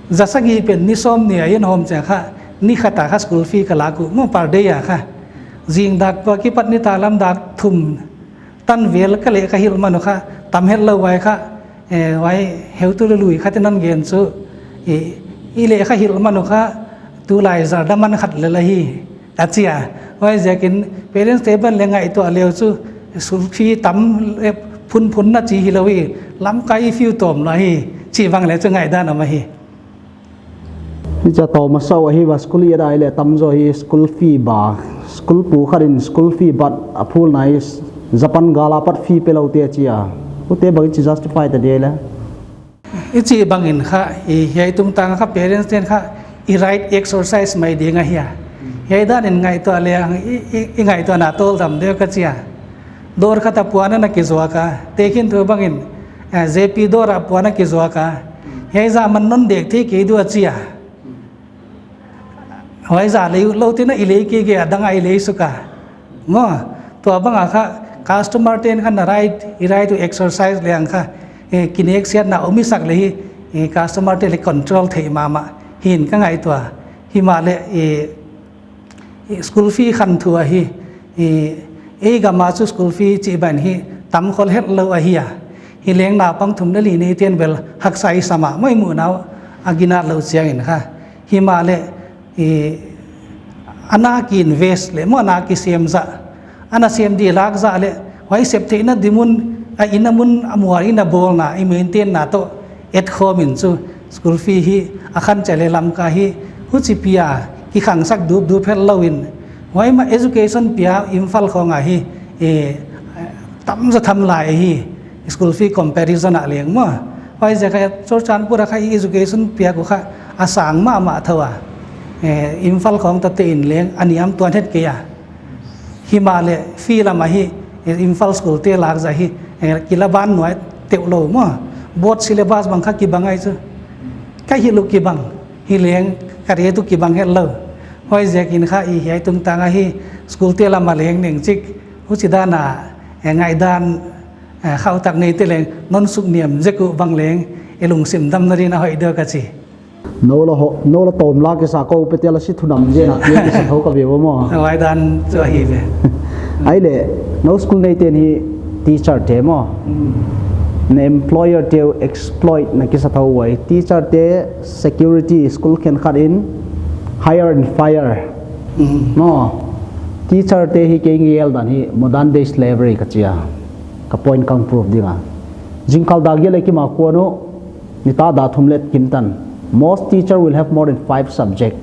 Za sagih pen ni sawmnih a i en hawm chiang kha, ni khat a kha school fee ka lak uh maw, per day a kha. Zing dak tua kipat nitaklam dak thum tan vel ka leh ka hilh man uh kha, tam hetlou uai kha, eh, uai heutu lui khat in a gen chu, i, i leh ka hilh man uh kha, tulai zar deuh man khat lel ahi, a chi a. Huaiziakin parents te bang leng ngaihtuah le uh chu, school fee tam, eh, phunphun na chi hilou hi, lamkai i fee tawm lua hi, chih bang leh chu ngaihdan om ahi. Hichia tawm a sau ahi va, school i et a leh tamzaw hi school fee ba. School pu khat in school fee bat a phulna hi Japan gal apat fee pelou te a chi a. Huaite bang i chi justify ta dia leh. I chih bangin kha, i hiai tungtang kha parents ten kha i right exercise mai ding ahi a. Hiai dan in ngaihtuah leng i, i, i ngaihtuahna tawldam deuh ka chi a. Dawr khat a puan ana kizuak a. Tekhin thu bangin, eh, J P dawr a puan a kizuak a. Hiai zah man non dek thei kei dua chi a. Huai zah lei lou tina i lei kei kei a dang a i lei suk a. Maw, tua bang a kha customer ten kha na right, i right to exercise leng kha, eh, kineksiatna om i sak leh hi, eh, customer te leh control thei mahmah hi'n ka ngaihtuah. Himahleh, eh, school fee khan thu ahi, i, ei gam a chu school fee chih bang hi tam khol hetlou ahi a. Hileng naupang thum leh li nei ten bel haksa i sa mahmah i muhna uh a ginat lou chiangin kha. Himahleh, i, ana ki invest leh maw ana kisem zah. Ana sem di lak zah leh, huai sep theihna di mun, a inn a mun a mual in a bawlna, i maintain na toh, et khawm in chu school fee hi a khan chiang leh lamkai hi huchi pi a kikhangsak dupdup hetlou in. Huai mah education pia Imphal khawng a hi, eh, tamzaw tham lai hi school fee comparison a leng maw. Huaiziak a Churachandpur a kha education piak uh kha a sang mahmah thou a. Eh, Imphal khawng tate in leng a niam tuan het kei a. Himahleh fee lam a hi, eh, Imphal school te lak zah hi, eh, kila ban nuai teuh lou maw. Board syllabus bang kha kibang ahi chu. Ka hilh uh kibang, hileng ka rate uh kibang hetlou. Huaiziakin kha i hiai tungtang a hi school te lam a leng neng chik. Huchi dan a, eh, ngaihdan, eh, khauhtak neite leng non sukniam zek uh bang leng, i lungsim damna ding a hoih deuh ka chi. Nou la ho, nou la tawm la kisa kou pe te la si thu nam zen a, kisa thou ka ve uh maw. Huai dan chu ahi ve. Ahihleh, nou school neiten hi teacher te maw. Mm. Na employer te exploit na kisa thou uai. Teacher te security school khenkhat in hire and fire. Mm. Maw. Teacher te hi kei ngial dan hi modern day slavery ka chi a. Ka point kang prove ding a. Zingkal dak giat leh kim a kuan uh, nitak dak thum leh kim tan. Most teacher will have more than five subject.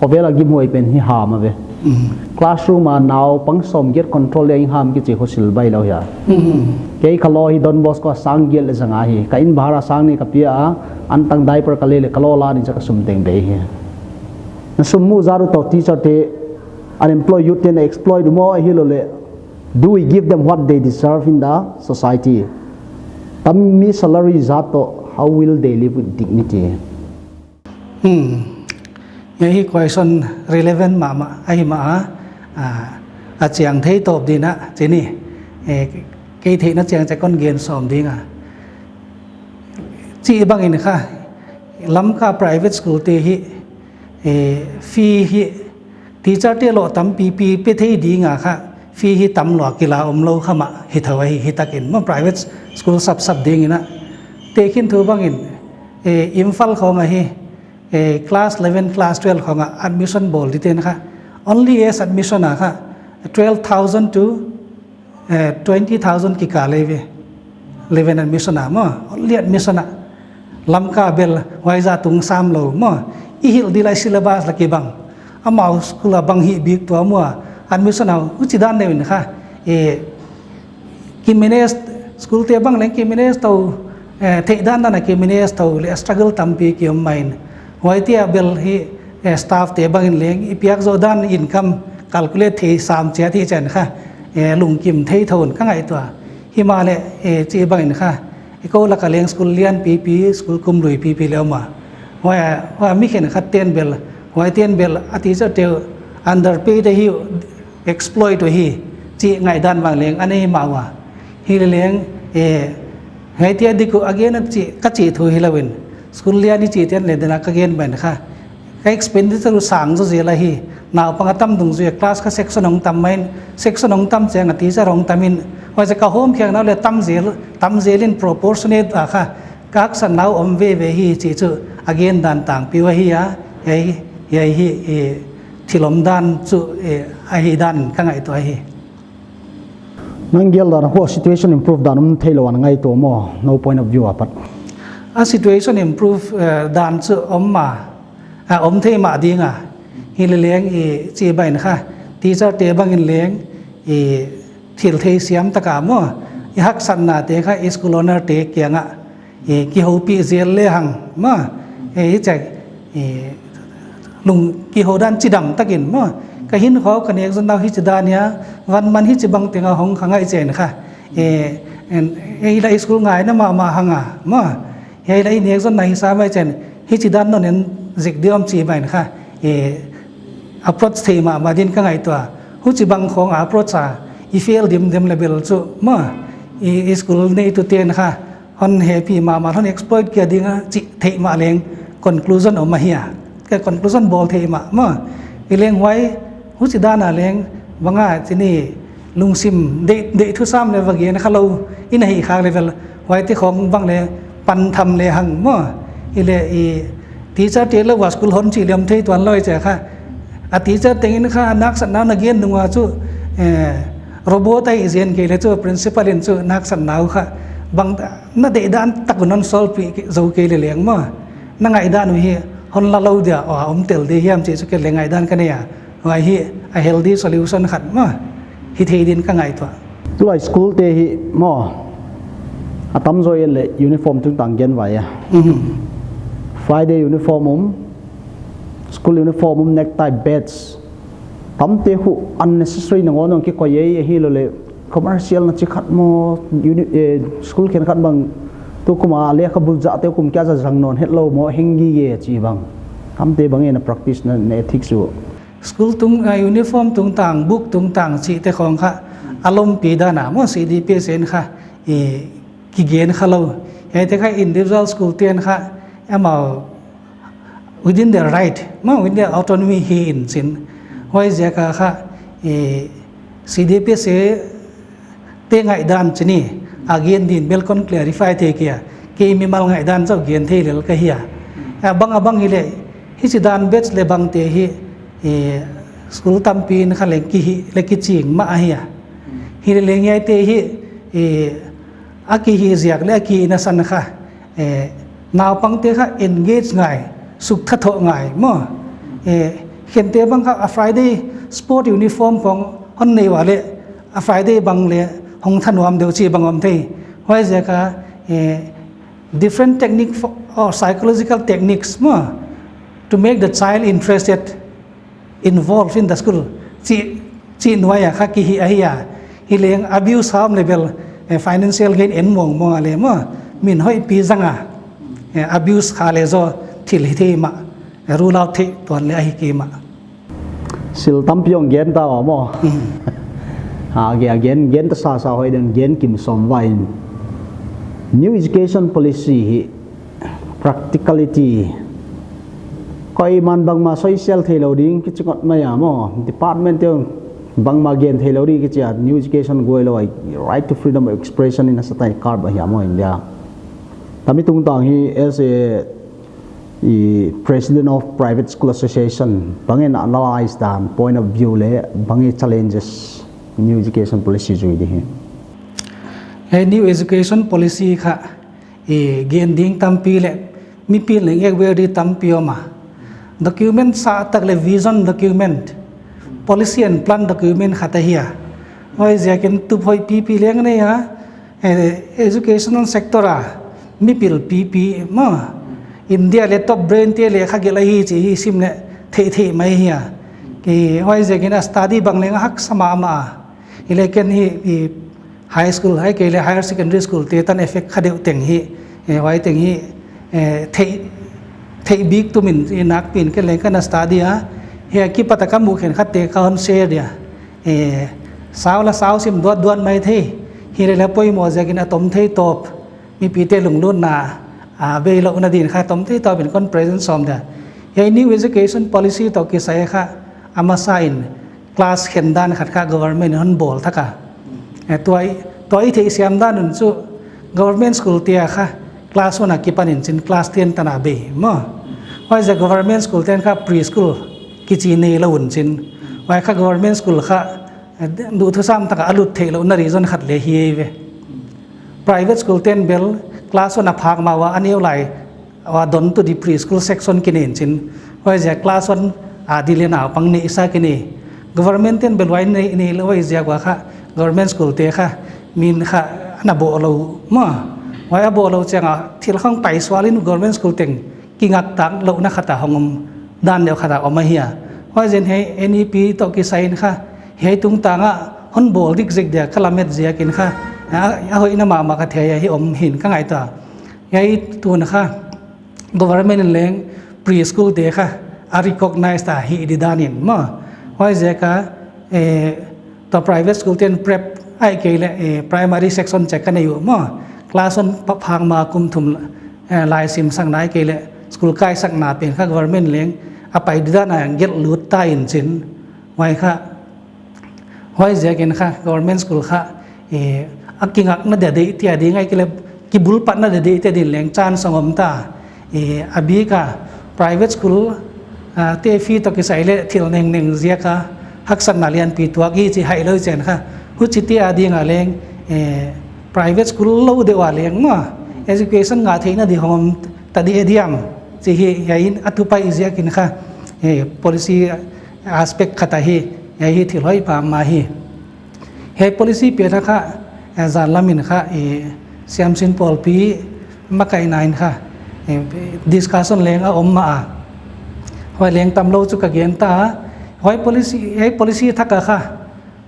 Khovel a gimhuai pen hi ham a ve. Mm. Classroom a naupang sawmgiat control leh in ham kichi khosil bailou hia. Mm. Kei ka lou hi Don Bosco a sang giat leh zanga hi. Ka inn bhara sang nih ka pia a, antang diaper ka lei leh ka lou la nih cha ka sum teng bei hi. Na sum muh zah uh toh teacher te, unemployed youth te na exploit uh maw ahilouleh. Do we give them what they deserve in the society? Tam mi salary zat toh, how will they live with dignity? Hmm. Hiai hi question relevant mahmah, ahi mah a, ah, a chiang thei tawp ding a, chih ni. Eh, kei theihna chiang cha kon gen sawm ding a. Chih bangin kha, Lamka private school te hi, eh, fee hi, teacher te lou tampipi pe thei ding a kha, fee hi tam lua kila omlou kha mah hi thou ahi, hitakin maw private school sapsap ding in a. Tekhin thu bangin, eh, Imphal khawng a hi, eh, class eleven, class twelve khawng a admission bawl diten kha, only as admission a kha, twelve thousand to, eh, twenty thousand kikal ei ve. eleven admission a maw, only admission a. Lamka bel huai zah tung sam lou maw. I hilh di lai syllabus la kibang. Amau school a bang hih bik tua maw. Admission a huchi dan deuh in kha. E, ki manage, school te bang leng ki manage tou, eh, theih dan dan a ki manage tou leh struggle tampi ki om main. Huaite a bel hi, eh, staff te bang in leng i piak zoh dan income calculate thei sam chiat hi chiang kha. Eh, lungkim thei thou in ka ngaihtuah. Himahleh, eh, chih bang in kha. I kou lak a leng school lian pipi, school kum lui pipi leh om a. Huai, huai mi khenkhat ten bel, huaiten bel a teacher te underpaid ahi uh, exploit uh hi, chih ngaihdan bang leng a nei mah ua. Hileleng, eh, ngaihtuah dik uh again a chih, ka chih thu hilou in. School lian i chih ten leh dan a ka gen bang kha. Ka expenditure uh sang zaw zel ahi. Naupang a tam dungzui a class kha section hong tam main, section hong tam chiang a teacher hong tam in. Huai zah ka hawm khiakna uh leh tam zel, tam zel in proportionate a kha. Ka haksatna uh om veve hi chih chu again dan tangpi uh ahi a. Hiai, hiai hi, eh, thil om dan chu, eh, ahi dan ka ngaihtuah hi. Nang gel dan a situation improve dan om theilou a na ngaihtuah maw, no point of view apat? A situation improve, eh, dan chu om mah, a om thei mah ding a. Hileleng i chih bang in kha, teacher te bang in leng i thil theisiam tak a maw. I haksatna te kha i school owner te kiang a, eh, kihoupih zel lehang maw. Eh, i chak, eh, lung kihou dan chidam takin maw. Ka hinkhua uh ka nek zonna uh hichi dan hia, van man hichi bang teng a hong kha ngai chiang kha. Eh, en, eh, i la school ngaina mahmah hang a maw. Hiai la i nek zonna hi sa mai chiang, hichi dan non en zik diam chih bang in kha. Eh, approach thei mahmah din ka ngaihtuah. Huchi bang khong a approach a, i fail dimdem leh bel chu maw. I, i school neitu ten kha. Hon happy mahmah, hon exploit kia ding a chih theih mah leng conclusion om ahi a. Ka conclusion bawl theih mah maw. Hileleng huai, huchi dan a leng, bang a chih ni lungsim deih, deih thusam leh va gen kha lou, i na hih khak leh bel, huaite khong bang leh pan tham lehang maw. Hileh i teacher te lou a school hon chih lem thei tuan lou i chia kha. A teacher teng in kha na haksatna uh na gen nung a chu, eh, robot ahi zen kei leh chu principal in chu na haksatna uh kha. Bang na deih dan tak un hon solve pi zou kei leleng maw. Na ngaihdan uh hi hon la lou dia, aw, om tel di hiam chih chu kei leng ngaihdan ka nei a. Huai hi a healthy solution khat maw. Hi thei din ka ngaihtuah. Tulai school te hi maw. A tamzaw in leh uniform tungtang gen vai a. Mhm. Friday uniform om, school uniform om, necktie, badge. Tamte khu unnecessary nangawn hong kikoih ei, ahilouleh commercial na chi khat maw, uni-, eh, school khenkhat bang tukum a lekhabu zahte kum kia zah zang nawn hetlou maw, heng gige chih bang. Tamte bang e na practice na, na ethics uh. School tung, ah, uniform tungtang, book tungtang chihte khong kha a lompi dan a maw, C D P S in kha, eh, kigen kha lou. Hiaite kha individual school ten kha, amau within their right maw, within their autonomy hi in chin. Huaiziak a kha, eh, C D P S te ngaihdan chih ni, a gen din bel kon clarify thei kei a, kei mimal ngaihdan chauh gen thei lel ka hi a. A bang a bang hileh, hichi dan badge leh bangte hi, eh, school tampi in kha leng kihih leh kiching mah ahi a. Hileleng hiaite hi, eh, a kihih ziak leh a kihihna san kha, eh, naupangte kha engage ngai, sukthathoh ngai maw. Eh, khente bang kha a Friday sport uniform khong hon nei ua leh, a Friday bang leh hong thanuam deuh chih bang om thei. Huaiziak a, eh, different technique for, or psychological techniques maw, to make the child interested, involved in the school. Chih, chih nuai a kha kihih ahi a. Hileleng abuse ham leh bel, eh, financial gain en mawngmawng a leh maw, min hoihpi zang a, eh, abuse kha leh zaw thil hi thei mah, eh, rule out thei tuan leh ahi kei mah. Sil tampi hong gen ta ua maw. Hmm. A gen, a gen, gen ta sasa hoih den, gen kim sawm vai in. New education policy hi practicality, koiman bangmah soisel theilou ding kichi ngot mai a maw. Department te bangmah gen theilou ding kichi a, new education guai lou a, right to freedom of expression in a satanic carp ahi a maw India. Tami tungtang hi as a, i, President of Private School Association, bang e na analyse dan, point of view leh bang e challenges new education policy zui di hi. Hiai new education policy kha, i gen ding tampi leh mipil leng ek vel di tampi om a. Document sawt tak leh vision document, policy and plan document khat ahi a. Huaiziakin tup hoih pipi leng nei a, eh, educational sector a mipil pipi maw, India leh top brain te leh kha gelh ahi chih i sim leh theihtheih mai hi a. Huaiziakin a study bang leng a haksa mahmah a. Hileh ken hi, i high school, ahihkeileh higher secondary school te tan effect kha deuh teng hi, eh, huai teng hi, eh, theih, theih bik tumin i nakpi'n ken leng ka na study a. Hiai akipat a ka muh khenkhatte ka hon share dia. Eh, sau la sau sim duat duat mai thei. Hileh leh poimoh ziakin a tom thei tawp, mipite lunglutna a bei louhna din kha tom thei tawpin kon present sawm dia. Hiai new education policy toh kisai kha a masa in class khen dan khat kha government in hon bawl thak a. Eh, tua i, tua i theihsiam dan un chu government school te a kha class one a kipan in chin class ten tan a bei maw. Huaiziak government school ten kha preschool kichi neilou un chin. Huai kha government school kha, eh, duhthusam tak a a lut theihlouhna reason khat leh hi ve. Private school ten bel class one a phak ma ua a neu lai ua don tu di preschool section kinei in chin. Huaiziak class one a di leh naupang neihsa kinei. Government ten bel huai nei, neilou huaiziak ua kha government school te kha min kha na bawhlou maw. Huai a bawhlou chiang a thil khong paisual in government school teng kingaktak louhna khat a hong om dan deuh khat a om ahi a. Huaizen hiai N E P toh kisai in kha hiai tungtang a hon bawl dik zek dia ka lamet ziakin kha a, a hoihna mahmah ka thei a hi om hi'n ka ngaihtuah. Hiai tun kha government in leng preschool te kha a recognize ta hi di dan in maw. Huaiziak a, eh, tua private school ten prep ahihkeileh, eh, primary section chih ka nei uh maw. Class one pa phak ma kum thum, eh, lai simsakna ahihkeileh school kaisakna pen kha government leng a pai di dan a gelh lut ta in chin. Huai kha, huaiziakin kha government school kha, eh, a kingakna dia deih tia ding ahihkeileh kibulpatna dia deih tia din leng chance hong om ta. Eh, a bik a private school, ah, te fee toh kisai leh thil nengneng ziak a haksatna lianpi tuak hi chih haih lou chiang kha. Huchi te a ding a leng, eh, private school lou deuh a leng maw, education ngah theihna di hong om ta di e diam chih hi, hiai in a tup ahi ziakin kha, eh, policy aspect khat ahi, hiai hi thil hoih pah mah hi. Hiai policy pen a kha, eh, zan lam in kha, eh, siamsin pawlpi makaihna in kha, eh, discussion leng a om mah a. Huai leng tamlou chu ka gen ta. Huai policy, hiai policy thak a kha,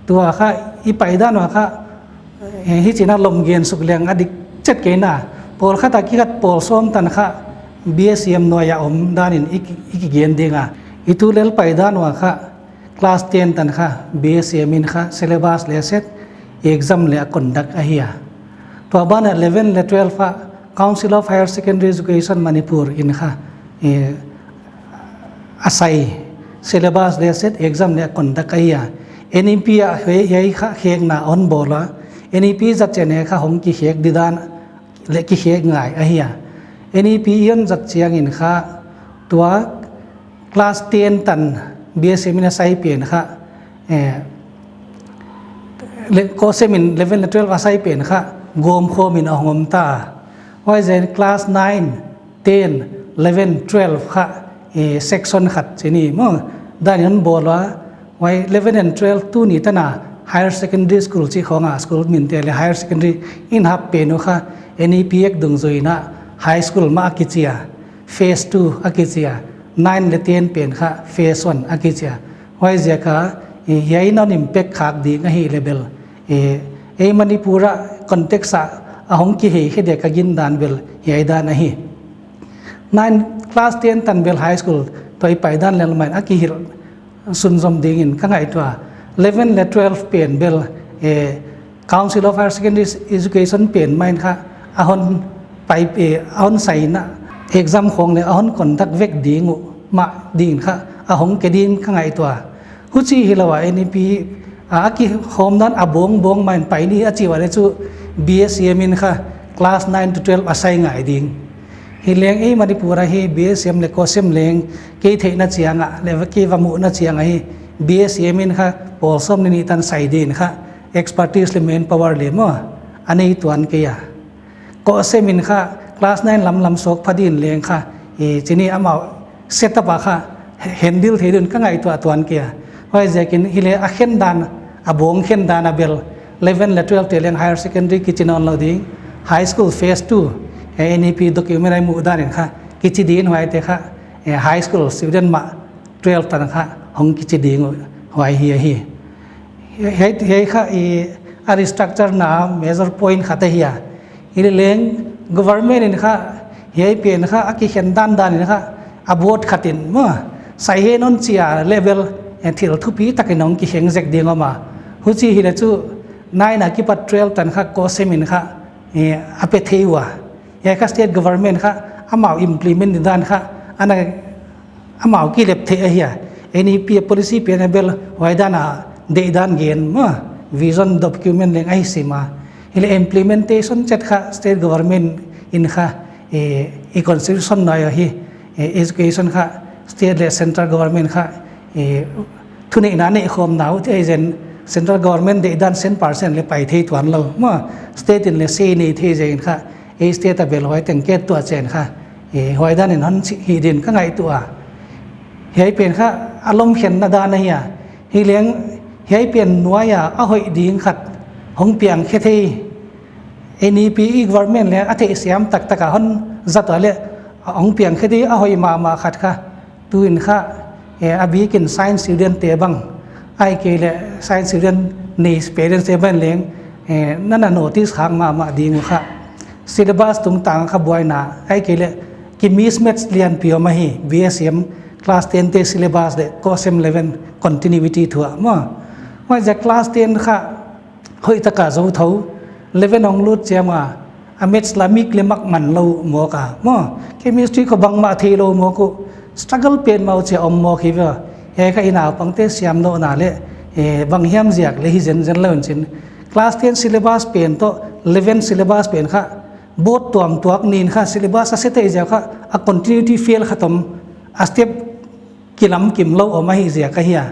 tua kha i paidan ua kha, eh, hichi in a lawm gen suk leng a dik chet kei na. Pawlkhat a kipat pawl sawm tan kha B S M nuai a om dan in i ki, i kigen ding a. I tulel paidan ua kha class ten tan kha B S M in kha syllabus leh set, exam leh a conduct ahi a. Tua ban a eleven leh twelve a Council of Higher Secondary Education Manipur in kha, eh, a sai, syllabus leh set, exam leh a conduct ahi a. N E P a hiai, hiai kha khekna hon bawl a. N E P zat chiang in kha hong kikhek di dan leh kikhek ngai ahi a. N E P i hon zat chiangin kha tua class ten tan B S M in a sai pen kha, eh, leh COHSEM in eleven leh twelve a sai pen kha gawmkhawm in a hong om ta. Huaizen class nine, ten, eleven, twelve kha, eh, section khat chih ni maw, dan in hon bawl ua. Huai eleven and twelve tuni tan a higher secondary school chih khong a school min te leh higher secondary in hap pen uh kha N E P Act dungzui in a high school mah a kichi a, phase two a kichi a, nine leh ten pen kha phase one a kichi a. Huaiziak a, eh, hiai in hon impact khak ding ahihleh bel, eh, ei Manipur a context a a hong kihei khe dia ka gindan bel hiai dan ahi. Nine, class ten tan bel high school tua i paidan lel mai in a kihilh sunzom ding in ka ngaihtuah. Eleven leh twelve pen bel, eh, Council of Higher Secondary Education pen mah in kha a hon pai, eh, a hon sai in a exam khong leh a hon conduct vek ding uh mah din kha a hong ke din ka ngaihtuah. Huchi hilou a N E P a, a kihawm dan a bawng bawng mah in pai ni a chih ua leh chu B S M in kha class nine to twelve a sai ngai ding. Hileng ei Manipur a hi B S M leh COHSEM leng kei theihna chiang a leh kei va muhna chiang a hi B S M in kha pawl sawm leh nih tan sai din kha expertise leh manpower leh maw a nei tuan kei a. Kohsem in kha class nine lam lam sawk pha din leng kha, i chini amau setup a kha handle thei ding ka ngaihtuah tuan kei a. Huaiziakin hileh a khen dan, a bawng khen dan a bel eleven leh twelve te leng higher secondary kichi nawnlou ding, high school phase two, eh, N E P document a i muh dan in kha kichi ding, huaite kha, eh, high school student mah twelve tan kha hong kichi ding uh, huai hi ahi. Hiai, hiai kha i a restructure na major point khat ahi a. Hileleng government in kha hiai pen kha a kikhen dandan in kha a board khat in maw, sai hen hon chi a level, eh, thil thupi takin hong kikhen zek ding om a. Huchi hileh chu nine a kipat twelve tan kha kohsem in kha, eh, a pe thei ua. Hiai kha state government kha amau implement dan kha ana amau kilep thei ahi a. N E P policy pen a bel huai dan a deihdan gen maw, vision document leng ahi sim a. Hileh implementation chet kha state government in kha, eh, i constitution nuai ahi, eh, education kha state leh central government kha, eh, thuneihna neih khawmna uh thei zen, central government deihdan cent percent leh pai thei tuanlou maw, state in leh sei nei thei zen kha, eh, state a bel huai teng ke tuah chen kha, eh, huai dan in hon chi hi din ka ngaihtuah a. Hiai pen kha a lomkhenna dan ahi a. Hileng hiai pen nuai a a hoih ding khat hong piang khe thei. N E P government leh a theihsiam taktak a hon zat ua leh hong piang khe thei a hoih mahmah khat kha. Tuin kha, eh, a bikin science student te bang, ahihkeileh science student nei parents te bang leng, eh, nana notice khak mahmah ding uh kha. Syllabus tungtang kha buaina, ahihkeileh ki mismatch lianpi om ahi, B S M class ten te syllabus leh kohsem eleven continuity thu a maw. Huaiziak class ten kha hoih taka zou thou, eleven hong lut chiang a, a maths la mik leh mak man lou mawk a maw, chemistry khawng bangmah theilou mawk uh, struggle pen mah uh chia om mawk hi ve. Hiai kha i naupangte siamlouhna leh, eh, bang hiam ziak leh hi zenzen lou in chin. Class ten syllabus pen toh eleven syllabus pen kha board tuamtuak nin kha syllabus a se thei ziak kha a continuity fail khat om, a step kilamkim lou om ahi ziak ahi a.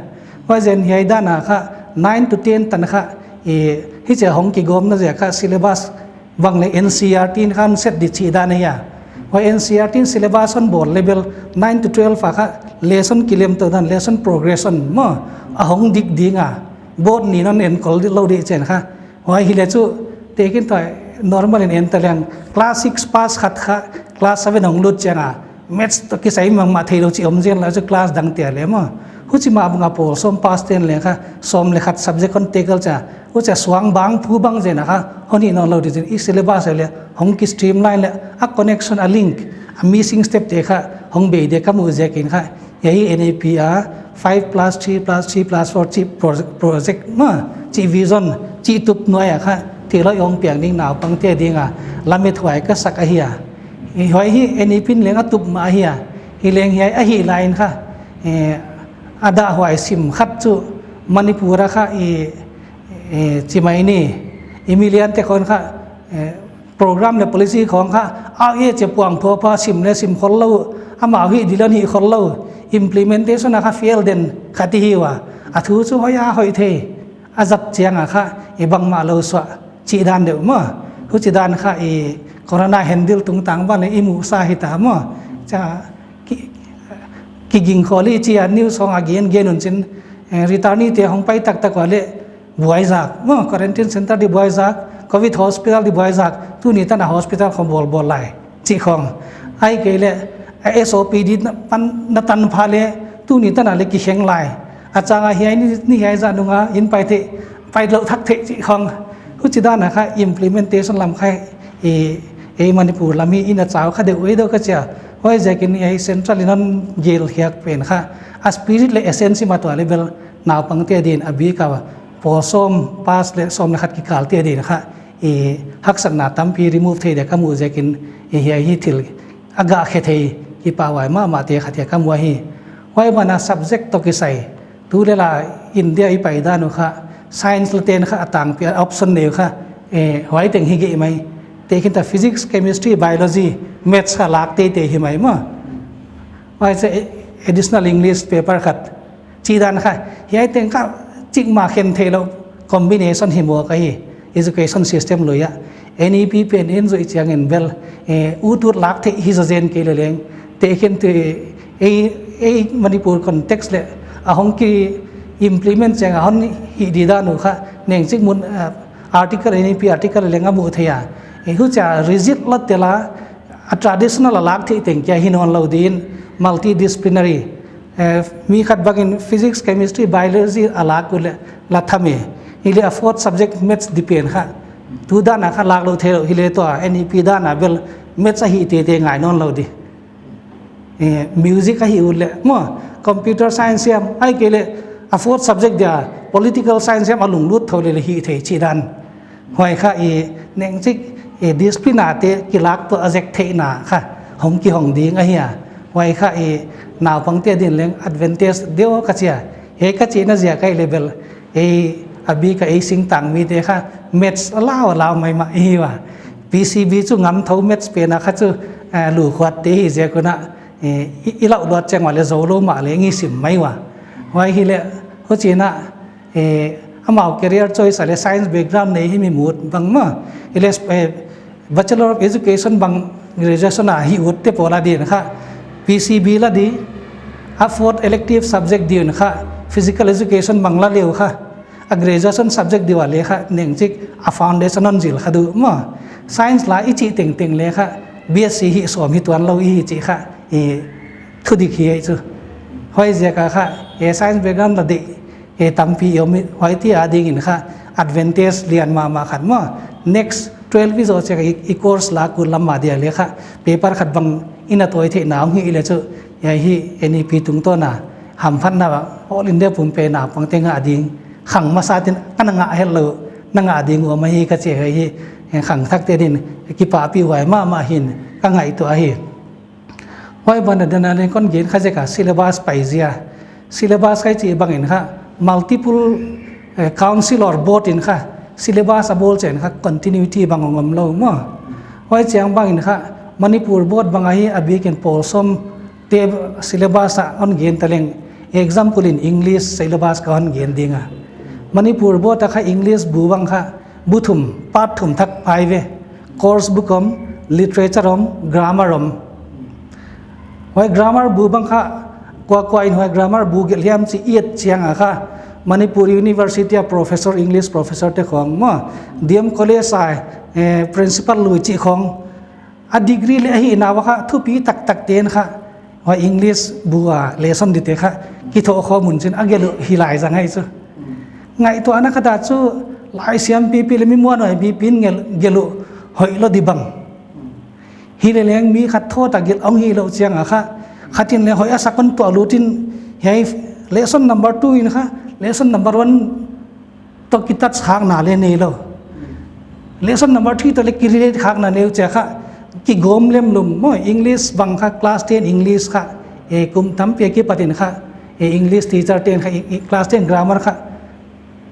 Huaizen hiai dan a kha nine to ten tan kha, eh, hichia hong kigawmna ziak kha syllabus bang leh N C E R T in khan set di chih dan ahi a. Huai N C E R T in syllabus hon bawl leh bel nine to twelve a kha lesson kilemtou dan, lesson progression maw, a hong dik ding a. Board nin hon enkol lou di chen kha. Huai hileh chu tekhin toh normal in en ta leng class six pass khat kha class seven hong lut chiang a maths toh kisai mahmah theilou chih om zen lou chu class dang te a leh maw. Huchi mah bang a pawl sawm pass ten leng kha sawm leh khat subject hon tackle chia, huchia suang bang phu bang zen a kha hon hi nawnlou di zen, i syllabus leh hong ki streamline leh a connection, a link, a missing step te kha hong bei di ka muh ziakin kha. Hiai N E P a five plus three plus three plus four chih pro-, project maw, chih vision, chih tup nuai a kha thil hoih hong piang ding naupangte ding a lamethuai ka sak ahi a. Huai hi N E P in leng a tup mah ahi a. Hileng hiai ahih lai in kha, eh, a dahhuai sim khat chu Manipur a kha i, eh, chi mai ni, i milian te khawng kha, eh, program leh policy khawng kha a e che puang pho pha sim leh sim khollou, amau hih di leh hih khollou, implementation a kha fail den khat hi ua. A thu chu hoih a hoih thei, a zat chiang a kha i bangmah lou suah chih dan deuh maw. Huchi dan kha i corona handle tungtang bang leh i muhsa hita maw. Cha ki, kiging kholi chia news hong a gen gen un chin, eh, returnee te hong pai taktak ua leh buaizak maw, quarantine center di buaizak, covid hospital di buaizak, tuni tan a hospital khawng bawlbawl lai chih khawng. Ahihkeileh a S O P di na pan, na tan pha leh tuni tan a leh kiheng lai. A chang a hiai ni, ni hiai zah nung a in pai thei, pai lou thak thei chih khawng. Huchi dan a kha implementation lam kha i, ei Manipur lam hi in a chau kha deuh ei deuh ka chia. Huaiziakin ei central in hon gel hiak pen kha a spirit leh essence mah tua leh bel naupangte din a bik a pawl sawm pass leh sawm leh khat kikal te din kha, i haksatna tampi remove thei di ka muh ziakin, i hiai hi thil a gah khe thei, kipahhuai mahmah te khat hi ka mu ahi. Huai ban a subject toh kisai, tu leh la India i pai dan uh kha science leh ten kha a tangpi a option nei uh kha, eh, huai teng hi gei mai. Tekhin ta physics, chemistry, biology, maths kha lak teitei hi mai maw. Huai chu additional English paper khat chih dan kha, hiai teng kha chik mah khen theilou combination hi mawk ahi. education system lui ah. N E P pen en zoh chiangin bel, eh, ut ut lak theih hi zaw zen kei leleng. Tehkhin te ei, ei Manipur context leh a hong ki implement chiang a hon hih di dan uh kha neng chik mun, eh, article, N E P article leng a mu thei a. Eh, huchia rigid la tel a, a traditional a lak theih teng kia hi nawn lou din, multidisciplinary. Eh, mi khat bangin physics, chemistry, biology a lak uleh la tham e. Hileh a fourth subject maths di pen kha. Tu dan a kha lak lou thei lou hileh tua N E P dan a bel maths a hih teitei ngai nawn lou di. Eh, music a hih uleh maw, computer science hiam, ahihkeileh a fourth subject dia political science hiam a lunglut thou leh leh hih thei chih dan. Huai kha i neng chik i discipline a te kilak tuah a zek theihna kha hong kihong ding ahi a. Huai kha i naupangte din leng advantage deuh ka chi a. Hiai ka chihna ziak ahihleh bel, ei a bik a ei singtang mite kha maths a lau a lau maimah i hi ua. P C B chu ngam thou maths pen a kha chu, eh, lukhuat te hi ziak un a, eh, i, i lauh luat chiang ua leh zou lou mah leng i sim mai ua. Huai hileh, huchiin a, eh, amau career choice a leh science background nei hi mi mut bang maw. Hileh, eh, Bachelor of Education bang graduation a hih ut te pawl a din kha P C B la di, a fourth elective subject din kha physical education bang la leh uh kha, a graduation subject di ua leh kha neng chik a foundation hon zil kha di uh maw. Science la i chih tengteng leh kha B S C hih sawm hi tuan lou i hi chih kha i thudik hi chu. Huai ziak a kha, eh, science background la di, eh, tampi i om i, huaite adingin kha advantage lian mahmah khat maw. Next twelve i zoh chiang i, i course la kul lam a dia leh kha paper khat bang i na tawi theihna hong hih leh chu, hiai hi N E P tungtawn a hamphatna All India pumpi naupangte ngah ding khang masa tin, a na ngah het lou, na ngah ding uh mah hi ka chi hi, eh, khangthakte din kipahpih huai mahmah hi'n ka ngaihtuah hi. Huai ban a dan a leng kon gen kha zek a syllabus paizia. Syllabus ka chih bangin kha multiple, eh, council or board in kha syllabus a bawl chiangin kha continuity bang hong om lou maw. Huai chiang bangin kha Manipur board bang ahi a bikin pawl sawm te syllabus a hon gen ta leng, example in English syllabus ka hon gen ding a. Manipur board a kha English bu bang kha bu thum, part thum thak pai ve. Course book om, literature om, grammar om. Huai grammar bu bang kha, kua kua in huai grammar bu gelh hiam chih i et chiang a kha, Manipur University a professor, English professor te khong maw, D M College a, eh, principal lui chih khong, a degree leh a hihna ua kha thupi taktak ten kha, huai English bu a lesson dite kha kithoh khawm un chin a gelh uh hi lai zang ahi chu. Ngaihtuahna khat a chu, laisiam pipi leh mi muanhuai pipi in gelh, gelh uh hoih lou di bang. Hileleng mi khat thawt a gelh hong hih lou chiang a kha, khat in leng hoih a sak hon tuah lut in, hiai lesson number two in kha lesson number one toh kitouch khakna leng nei lou. Lesson number three toh leng kirelate khakna nei uh chia kha, kigawm lemlum maw. English bang kha class ten English kha, eh, kum tampi a kipat in kha, eh, English teacher ten kha, eh, eh, class ten grammar kha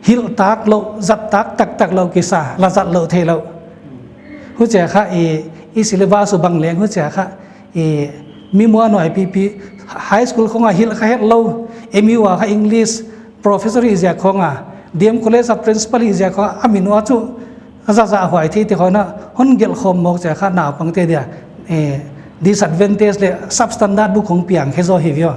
hilh tak lou, zat tak taktak lou kisa, la zat lou thei lou. Huchia kha, eh, i syllabus uh bang leng huchia kha, eh, mi muanhuai pipi, high school khong a hilh kha het lou, M U a kha English professor hi ziak khong a, D M College a principal hi ziak khong a, a min ua chu a zahzahhuai thei te khong a hon gelh khawm mawk chia kha naupangte dia, eh, disadvantage leh substandard bu khong piang khe zaw hi viau.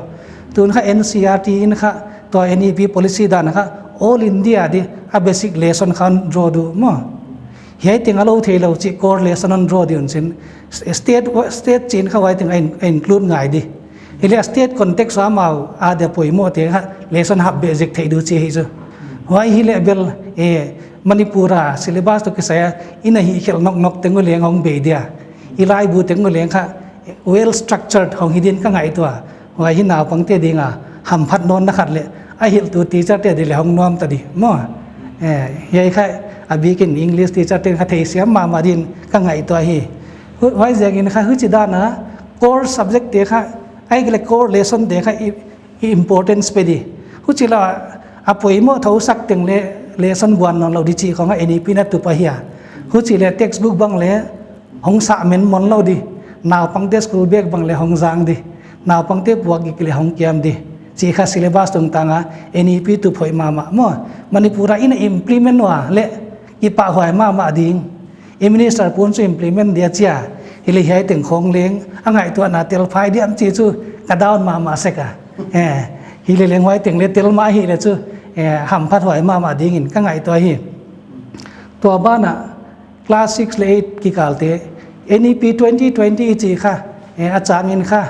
Tun kha N C E R T in kha, tua N E P policy dan kha All India di a basic lesson kha hon draw di uh maw. Hiai teng a lou thei lou chih core lesson hon draw di un chin, state, state chin kha huai teng a in-, a include ngai di. Hileh state context a amau a dia poimoh te kha lesson hap beh zek thei di uh chih hi chu. Huai hileh bel, eh, Manipur a syllabus toh kisai a i na hihkhelh noknok teng uh leng hong bei dia. I laibu teng uh leng kha well structured hong hi din ka ngaihtuah. Huai hi naupangte ding a hamphat nawnna khat leh a hilhtu teacher te di leh hong nuam ta di maw. Eh, hiai kha a bikin English teacher ten kha theisiam mahmah din ka ngaihtuah hi. Hu-, huaiziakin kha huchi dan a core subject te kha, ahihkeileh core lesson te kha i, i importance pe di. Huchi lou a poimoh thousak teng leh lesson buan nawn lou di chih khong a N E P na tup ahi a. Huchi leh textbook bang leh hong sah menmon lou di, naupangte school bag bang leh hong zang di, naupangte puakgik leh hong kiam di, chih kha syllabus tungtang a N E P tup hoih mahmah maw. Manipur a i na implement ua leh i pahhuai mahmah ding. I minister pu'n chu implement dia chia. Hileh hiai teng khong leng a ngaihtuahna tel phai diam chih chu ka doubt mahmah sek a. Eh, hileh leng huai teng leng tel mah hileh chu, eh, hamphathuai mahmah dingin ka ngaihtuah hi. Tua banah class six leh eight kikalte, N E P twenty twenty chih kha, eh, a changin kha,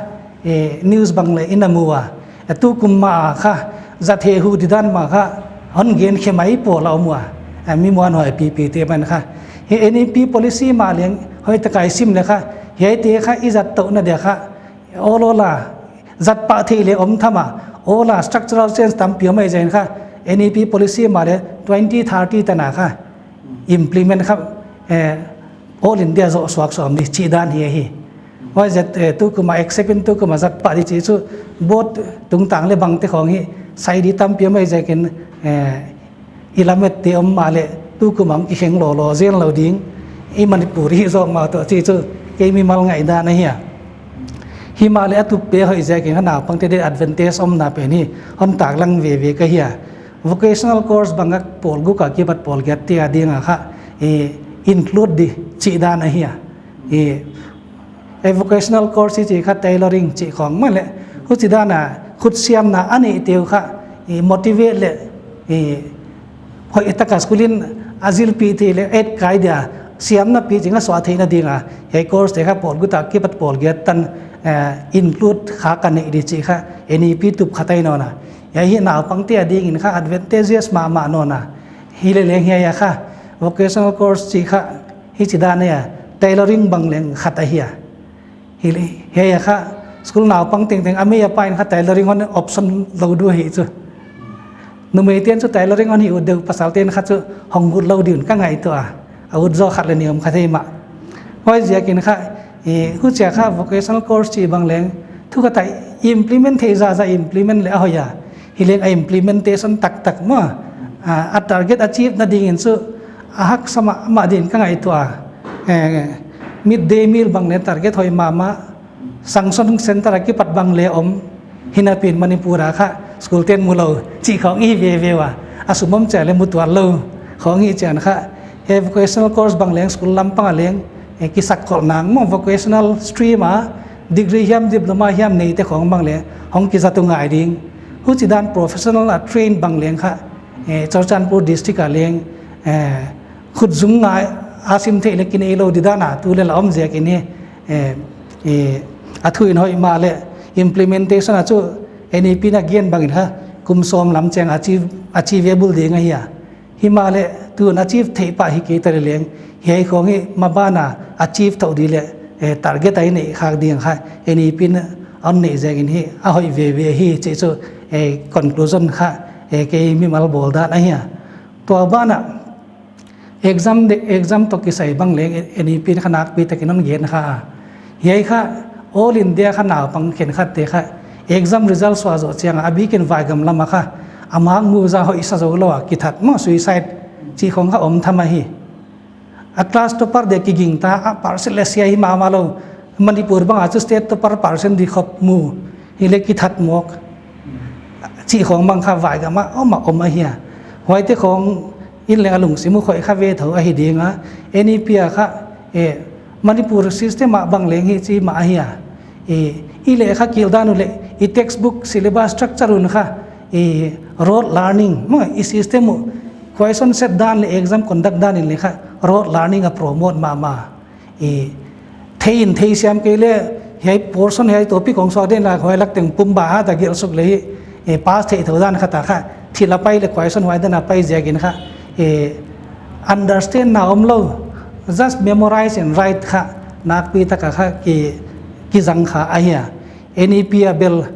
eh, news bang leh i na mu ua. Eh, tukum mah kha, zat hehu didan mah kha, hon gen khe mai pawl a om ua. Eh, mi muanhuai pipite ban kha. Hiai N E P policy mah leng, hoihtak a i sim leh kha, hiaite kha i zat touhna dia kha, awl awl a, zat pah theih leh om tham a, awl a structural change tampi om ahih ziakin kha, N E P policy mah leh twenty thirty tan a kha, implement kha, eh, All India zoh suak sawm di chih dan hi ahi. Huaiziak, eh, tukum a except in tukum a zat pah di chih chu board tungtang leh bangte khong hi sai di tampi om ahih ziakin, eh, i lamette om mahleh tukum a hong kikheng lawlaw zen lou ding. I Manipur hi zoh mah toh chih chu kei mimal ngaihdan ahi a. Himahleh a tup pen hoih ziakin kha naupangte di'n advantage omna pen hi hon taklang veve ka hi a. Vocational course bang a pawl guk a kipat pawl giat te a ding a kha, eh, include di chih dan ahi a. Eh, eh, vocational course chih kha tailoring chih khong mah leh, huchi dan a khut siamna a neihte uh kha, eh, motivate leh, eh, hoihtak a school in a zilpih theih leh et kai dia siamna pi ching a suah theihna ding a. Hiai course te kha pawl guk a kipat pawl giat tan, eh, include kha ka nei di chih kha N E P tup khat ahi nawn a. Hiai hi naupangte a dingin kha advantageous mahmah nawn a. Hileh leng hiai a kha vocational course chih kha hichi dan a, tailoring bang leng khat ahi a. Hileh hiai a kha school naupang tengteng a mei a pa in kha tailoring hon option lou di uh ahi chu. Numeite'n chu tailoring hon hih ut deuh, pasalte'n kha chu hong ut lou di un ka ngaihtuah a. A ut zaw khat leh nih om kha thei mah. Huaiziakin kha, eh, huchia kha vocational course chih bang leng, thu khat a implement theih zahzah implement leh a hoih a. Hileng a implementation taktak maw, a, a target achieve na dingin chu a haksa mahmah di'n ka ngaihtuah a. Eh, midday meal bang leng target hoih mahmah, sanction center a kipat bang leng om, hinapin Manipur a kha school te'n mu lou chih khong i hi veve ua. A sum om chia leh mu tuan lou khong i hi chiang kha, hiai vocational course bang leng school lampang a leng, eh, kisakkholh nang maw, vocational stream a degree hiam diploma hiam neite khong bang leng hong kizat uh ngai ding. Huchi dan professional a train bang leng kha, eh, Churachandpur district a leng, eh, khut zung ngai a sim theih leh kinei lou di dan a tu leh la om ziakin hi, eh, eh, a thu in hoih mahleh implementation a chu N E P in a gen bangin kha kum sawm lam chiang achieve, achievable ding ahi a. Himahleh tun achieve theih pah hi kei ta leh leng, hiai khong hi maban a achieve thou di leh, eh, target a i neih khak ding kha N E P in hon neih ziakin hi a hoih veve hi chih chu, eh, conclusion kha, eh, kei mimal bawl dan ahi a. Tua banah exam de, exam toh kisai bang leng N E P in kha nakpi takin hon gen kha a. Hiai kha All India kha naupang khenkhatte kha exam result suah zoh chiang a, a bikin vaigam lam a kha a mark mu zah hoih sa zou lou a kithat maw, suicide chih khong kha om tham ahi. A class topper de kiging ta a, percent leh sia hi mahmah lou. Manipur bang a chu state topper percent di khop mu. Hileh kithat mawk chih khong bang kha vaigam a om a om ahi a. Huaite khong in leng a lungsim uh khoih kha ve thou ahi ding a. N E P a kha, eh, Manipur system a bang leng hichi mah ahi a. Eh, i leh kha kil dan uh leh, i textbook syllabus structure un kha, eh, rote learning maw, i system uh question set dan leh exam conduct dan in leng kha rote learning a promote mahmah. Eh, thei in thei siam kei leh, hiai portion hiai topic hong suak den la, huai lak teng pumba hat a gelh suk leh, eh, pass theih thou dan khat a kha, thil a pai leh question huai dan a pai ziakin kha, eh, understand na om lou, just memorize and write kha, nakpi tak a kha ki, kizang kha ahi a. N E P a bel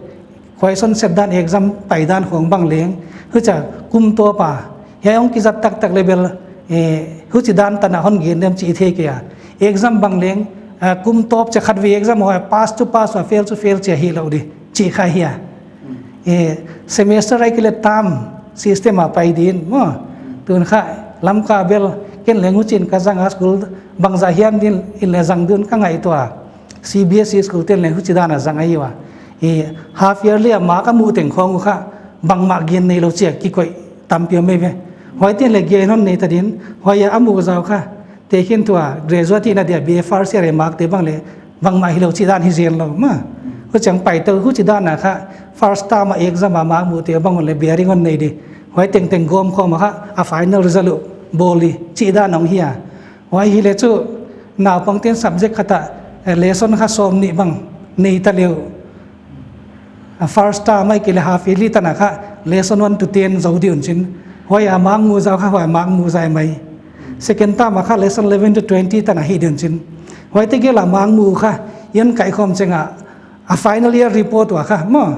question set dan exam pai dan khong bang leng, huchia kum tawp a, hiai hong kizat taktak leh bel, eh, huchi dan tan a hon gen dem chih thei kei a. Exam bang leng, eh, kum tawp chia khatvei exam hoih a pass chu pass ua, fail chu fail chia hilou di chih kha hi a. Eh, semester ahihkeileh term system a pai din maw. Tun kha Lamka bel ken leng huchi'n ka zang a, school bangzah hiam din in leng zang di un ka ngaihtuah a. C B S E school te'n leng huchi dan a zang ahi ua. Eh, half yearly a mark a mu teng khong uh kha bangmah gen neilou chia kikoih tampi om eive. Huaite'n leng gain hon nei ta din, huai a mu zau kha. Tehkhinthua graduate hihna dia B A first year a mark te bang leng bangmah hilou chih dan hi zen lou mah. Huchiang pai tou huchi dan a kha first term a exam a mark mu te bang leng bearing hon nei di. Huai tengteng gawm khawm a kha a final result uh bawl di chih dan hong hi a. Huai hileh chu naupangte'n subject khat ah, eh, lesson kha sawmnih bang nei ta leh uh. A first term ahihkeileh half yearly tan a kha lesson one to ten zou di un chin. Huai a mark mu zau kha huai mark mu zai mai. Second term a kha lesson eleven to twenty tan a hih di un chin. Huaite gel a mark mu kha, hiai kaikhawm chiang a, a final year report ua kha maw,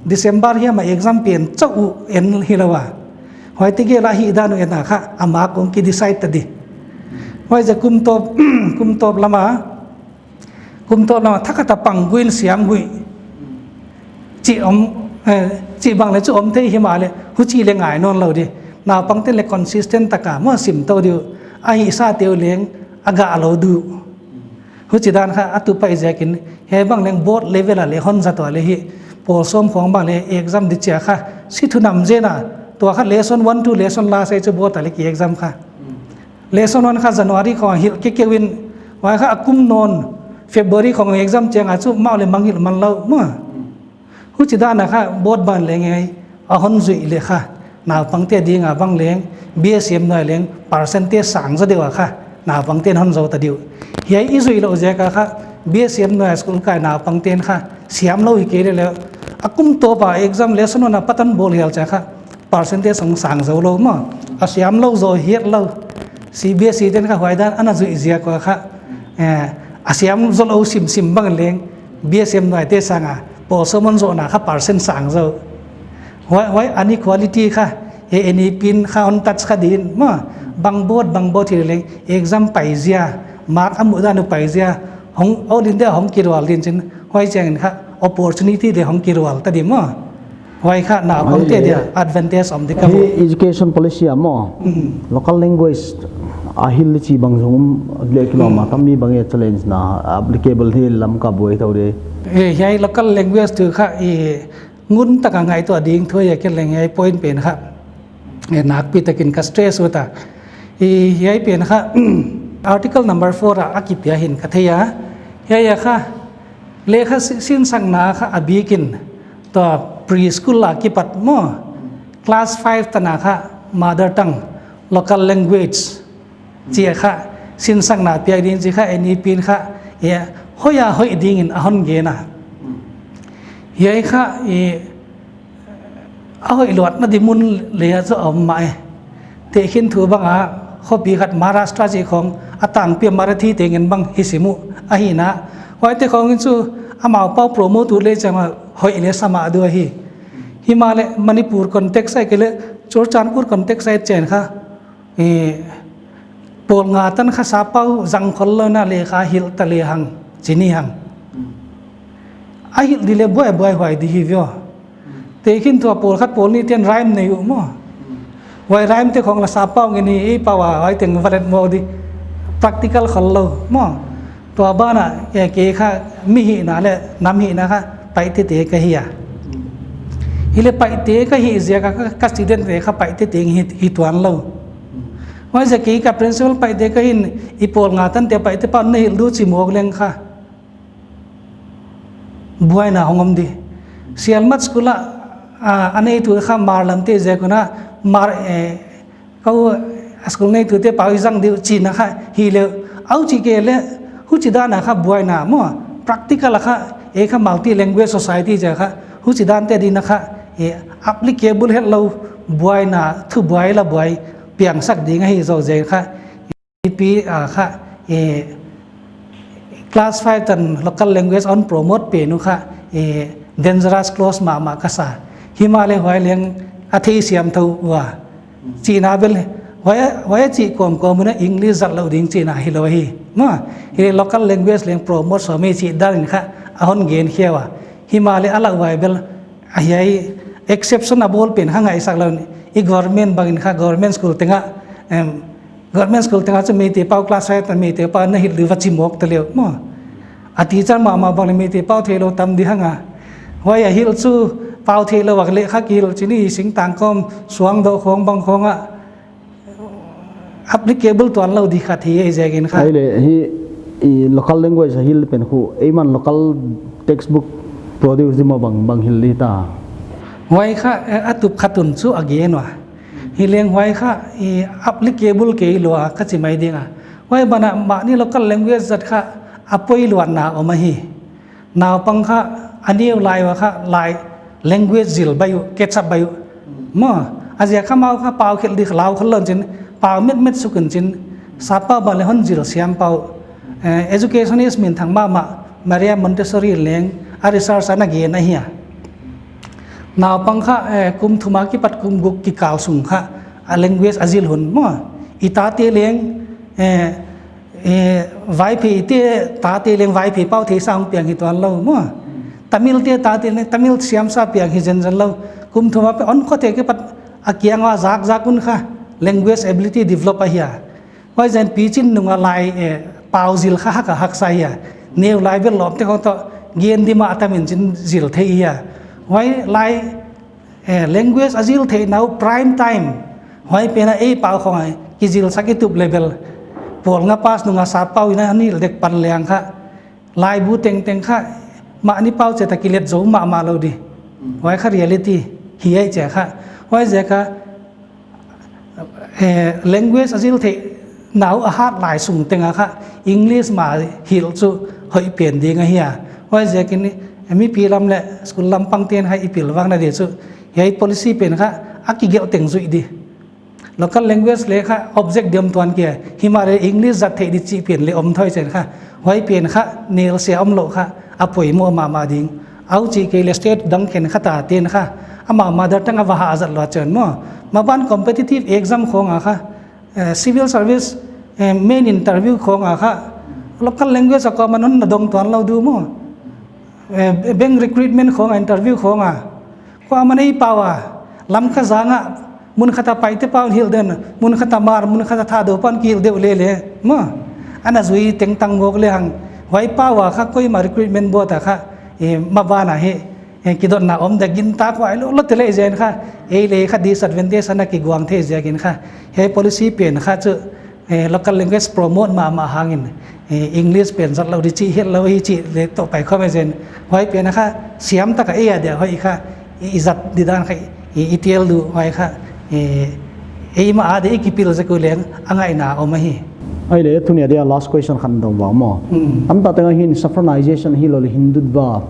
December hiam a exam pen chauh uh en hilou a. Huaite gel a hih dan uh en a kha a mark hong kidecide ta di. Huaiziak kum tawp, kum tawp lam a, kum tawp lam a thakhat a pang guin siam gui chih om, eh, chih bang leng chu om thei himahleh huchi leng ngai nawn lou di. Naupangte'n leng consistent tak a maw sim tou di uh. A hihsa te uh leng a gah lou di uh. Huchi dan kha a tu pai ziakin, hiai bang leng board level a leng hon zat ua leh hi, pawl sawm khawng bang leng exam di chia kha, si thu nam zen a, tua kha lesson one to lesson last a chu board a leng ki exam kha. Lesson one kha January khawng hilh kekeu in, huai kha a kum nawn, February khawng exam chiang a chu amau leng mangngilh man lou mah. Huchi dan a kha board bang leng ei a hon zuih leh kha, naupangte ding a bang leng B S M nuai leng percentage sang zaw deuh a kha naupangte'n hon zou ta di uh. Hiai i zuih louh ziak a kha B S M nuai school kai naupangte'n kha siam lou hi kei leh leh, a kum tawp a exam lesson one a pat a bawl hial chia kha percentage hong sang zou lou mah. A siam lou zaw hiat lou. C B S E te'n kha huai dan ana zuih ziak ua kha, eh, a siam zaw lou simsim bang leng B S M nuaite sang a pawl sawm hon zohna kha percent sang zaw. Huai, huai inequality kha, eh, N E P in kha hon touch kha din mah. Bang board, bang board hileh leng exam pai zia, mark a muh dan uh pai zia, hong, All India hong kirual din chin, huai chiangin kha opportunity leng hong kirual ta di mah. Huai kha naupangte dia advantage om di ka hi mu. Education policy a maw, local language a hilh chih bang zong leh kilawm a, tam mi bang e challenge na applicable hi lam ka buai tou di. Eh, hiai local language tu kha i ngun tak a ngaihtuah ding thu ahi a, kei leng hiai point pen kha, eh, nakpi takin ka stress ut a. I hiai pen kha article number four a a kipia hi'n ka thei a. Hiai a kha lekha si-, sinsakna kha a bik in, tua preschool a kipat maw, class five tan a kha mother tongue, local language chih kha sinsakna piak ding chih kha N E P in kha, eh, hoih a hoih dingin a hon gen a. Hiai kha, eh, a hoih luatna di mun leh a zaw om mah e. Tehkhinthua bang a, khopi khat Maharashtra chih khawng a tangpi a Marathi tengin bang hi sim uh ahi na. Huaite khawng in chu amau pau promote ut leh chiang a hoih leh sa mah di uh ahi. Himahleh Manipur context ahihkeileh Churachandpur context a et chiang kha, eh, pawl nga tan kha sappau zang khol lou na lekha hilh ta lehang, chih ni hang. A hilh di leh buai buai huai di hi viau. Tehkhinthua pawl khat pawl nih te'n rhyme nei uh maw. Huai rhyme te khawng leng sappau ngen hi, ei pau a, huai teng va let mawk di. Practical khol lou maw. Tua ban ah, eh, kei kha mi hihna leh nam hihna kha Paite te ka hi a. Hileh Paite ka hih ziak a ka, ka student te kha Paite teng hi, hi tuan lou. Huaiziak kei ka principal Paite ka hi'n, i pawl nga tante Paite pau na hilh di uh chi mawk leng kha buaina hong om di. Sielmat school a, a, a neitu kha Hmar lam te ziak un a, Hmar, eh, kou a school neitute pau i zang di uh chihna kha hi leh, au chih kei leh, huchi dan a kha buaina maw, practical a kha, ei kha multi language society ziak a kha, huchi dante ding a kha, eh, applicable het lou buaina, thubuai laubuai piangsak ding ahi zaw ziak a kha, N E P a kha, eh, class five tan local language hon promote pen uh kha, eh, dangerous clause mahmah ka sa. Himahleh huai leng a theisiam thou ua. Chihna bel, huai, huai chih kawmkawm un a English zat lou ding chihna hilou hi. Maw, hileh local language leng promote sawm ei chih dan in kha a hon gen khia ua. Himahleh a lauhuai bel, a hiai exception a bawl pen kha ngaihsak lou in, i government bangin kha government school teng a, em, government school teng a chu Meitei pau class five tan Meitei pau na hilh di uh va chi mawk ta leh uh maw. A teacher mahmah bang leh Meitei pau theilou tam di hang a. Huai a hilh chu pau theilou a leh kha kihilh chih ni, singtang kawm, suangdoh khawng bang khawng a. applicable tuanlou di khat hi ei ziakin kha. Ai le hi, i local language a hil pen khu, ei man local textbook produce di maw bang, bang hil di ta. Huai kha, eh, a tup khat un chu a gen ua. Hileng huai kha, i applicable kei lua ka chi mai ding a. Huai ban ah mahni local language zat kha a poiluatna om ahi. Naupang kha a neu lai ua kha lai language zil bai uh, catch up bai uh. Maw, a ziak kha amau kha pau khelh di kha lau kha lon chin, pau metmet suk in chin, sappau bang le hon zil siam pau. Eh, educationist minthang mahmah, Maria Montessori leng, a research ana gen ahi a. Naupang kha, eh, kum thum a kipat kum guk kikal sung kha, a language a zil hun maw. I tate leng, eh, eh, Vaiphei te tate leng Vaiphei pau theisa hong piang hi tuanlou maw. Tamil te tate leng Tamil siamsa piang hi zenzen lou. Kum thum a pe on khote kipat a kiang ua zak zak un kha language ability develop ahi a. Huai zen pichin nung a lai, eh, pau zil kha hak a haksa hi a. Neu lai bel lawmte khong toh gen di mah a tam in chin zil thei hi a. Huai lai, eh, language a zil theihna uh prime time. Huai pen a ei pau khong a kizil sak i tup le bel. Pawl nga pass nung a sappau in a nil dek pan leng kha. Laibu tengteng kha mahni pau cheta kilet zou mahmah lou di. Huai kha reality hi ei chia kha. Huai ziak kha, eh, language a zil theihna uh a hat lai sung teng a kha English mah hil chu hoih pen ding ahi a. Huai ziakin, eh, mipi lam le school lam pang ten kha i pilvang na di chu. Hiai policy pen kha a kigelh teng zuih di. Local language le kha object diam tuan kia. Himahleh English zat theih di chih pen le om thoi chen kha. Huai pen kha nelsia omlou kha a poimoh mahmah ding. Huchi kei le state dang khenkhat a ten kha amau mother tongue a va hah zat lua chen maw. Maban competitive exam khong a kha, eh, civil service, eh, main interview khong a kha local language a common hon na dong tuanlou di maw. Eh, bank recruitment khong a interview khong a. Kuaman ei pau a, Lamka zang a, mun khat a Paite pau hil den, mun khat a Hmar, mun khat a Thadou pau kihil deuh lele, maw. Ana zui tengtang gawk le hang, huai pau a kha koimah recruitment board a kha, eh, maban a hi, eh, kidotna om di gintak huai lou, lou te le zen kha, ei le kha disadvantage ana kiguang thei ziakin kha, hiai policy pen kha chu, eh, local language promote mahmah hangin, eh, English pen zat lou di chih het lou hi chih le toh pai khawm e zen. Huai pen a kha siam tak a ei a dia hoih kha i, i zat di dan kha i, i tel di huai kha, eh, eimah a di i kipil zek uleng a ngaihna om ahi. Ai le tuni a dia last question khat dong vang maw. Hmm. Tamtak teng a hin Saffronization hilou le Hindutva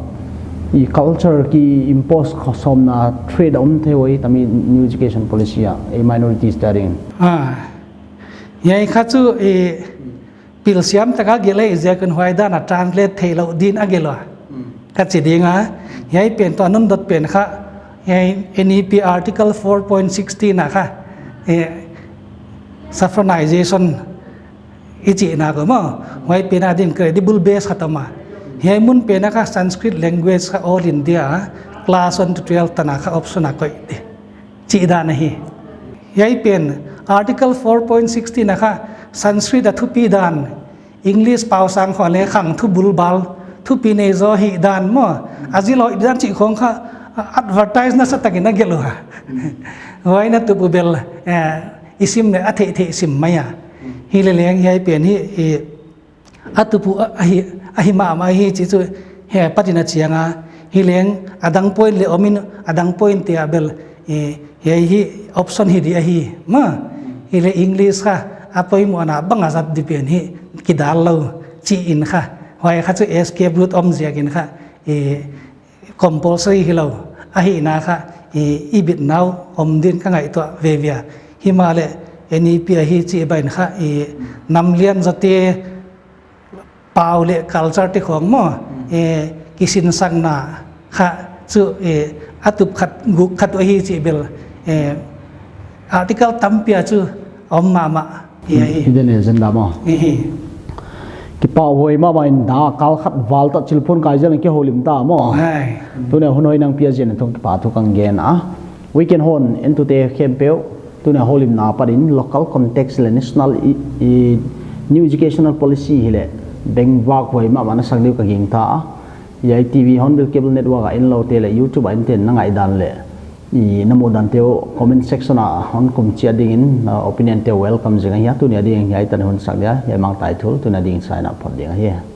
i culture ki impose khosawmna threat om thei ua i tami new education policy a, ei minorities te ading. Ah. Hiai kha chu, eh, pil siam tak a gelh ei ziakin huai dan a translate theilou din a gelh ua. Hmm. Ka chi ding a, hiai pen toh a nundot pen kha, hiai N E P Article four point sixteen a kha, eh, Saffronization i chihna kha maw, huai pen adin credible base khat om a. Hiai mun pen a kha Sanskrit language kha All India class one to twelve tan a kha option a koih di. Chih dan ahi. Hiai pen, Article four point sixteen a kha, Sanskrit a thupi dan, English pau sang khong le khang thu bulbal, thupi nei zaw hi dan maw, a zil hoih dan chih khong kha, advertise nasa takin a gelh ua. Huai na tup uh bel, eh, i sim le a theihtheih sim mai a. Hileleng hiai pen hi, i, a tup uh a, ahi, ahi mahmah hi chih chu he patin a chiang a, hileng a dang point le om in a dang point te a bel, eh, hiai hi option hi di ahi, maw. Hile English kha a poimohna bang a zat di pen hi kidal lou chih in kha. Huai kha chu escape route om ziakin kha, eh, compulsory hilou ahihna kha, eh, i bitna uh om din ka ngaihtuah veve a. Himahleh N E P ahi chih bang in kha, eh, nam lian zawte pau le culture te khong maw, eh, kisinsakna kha chu, eh, a tup khat guk khat uh ahi chih bel, eh, article tampi a chu om mahmah hi ahi. Hidden agenda maw. Hi hi. Kipahhuai mahmah in da kal khat val ta chilphun kai zel in kihoulim ta maw. Hai. Tuni hun hoih nang pia ziak in tung kipahthu ka gen a. Weekend hon entute khempeuh, tuni houlimna apat in local context le national i, i new educational policy hileh bengvakhuai mahmah na sak di uh ka gingta a. Hiai T V Hornbill Cable Network a en loute le YouTube a enten na ngaihdan le Na muhdante uh comment section ah hon kum chiat dingin, na opinion te uh welcome zing ahi a. Tuni a ding hiai tan hun sak dia, hiai Mangtaithul tuni a ding sign out phot ding ahi.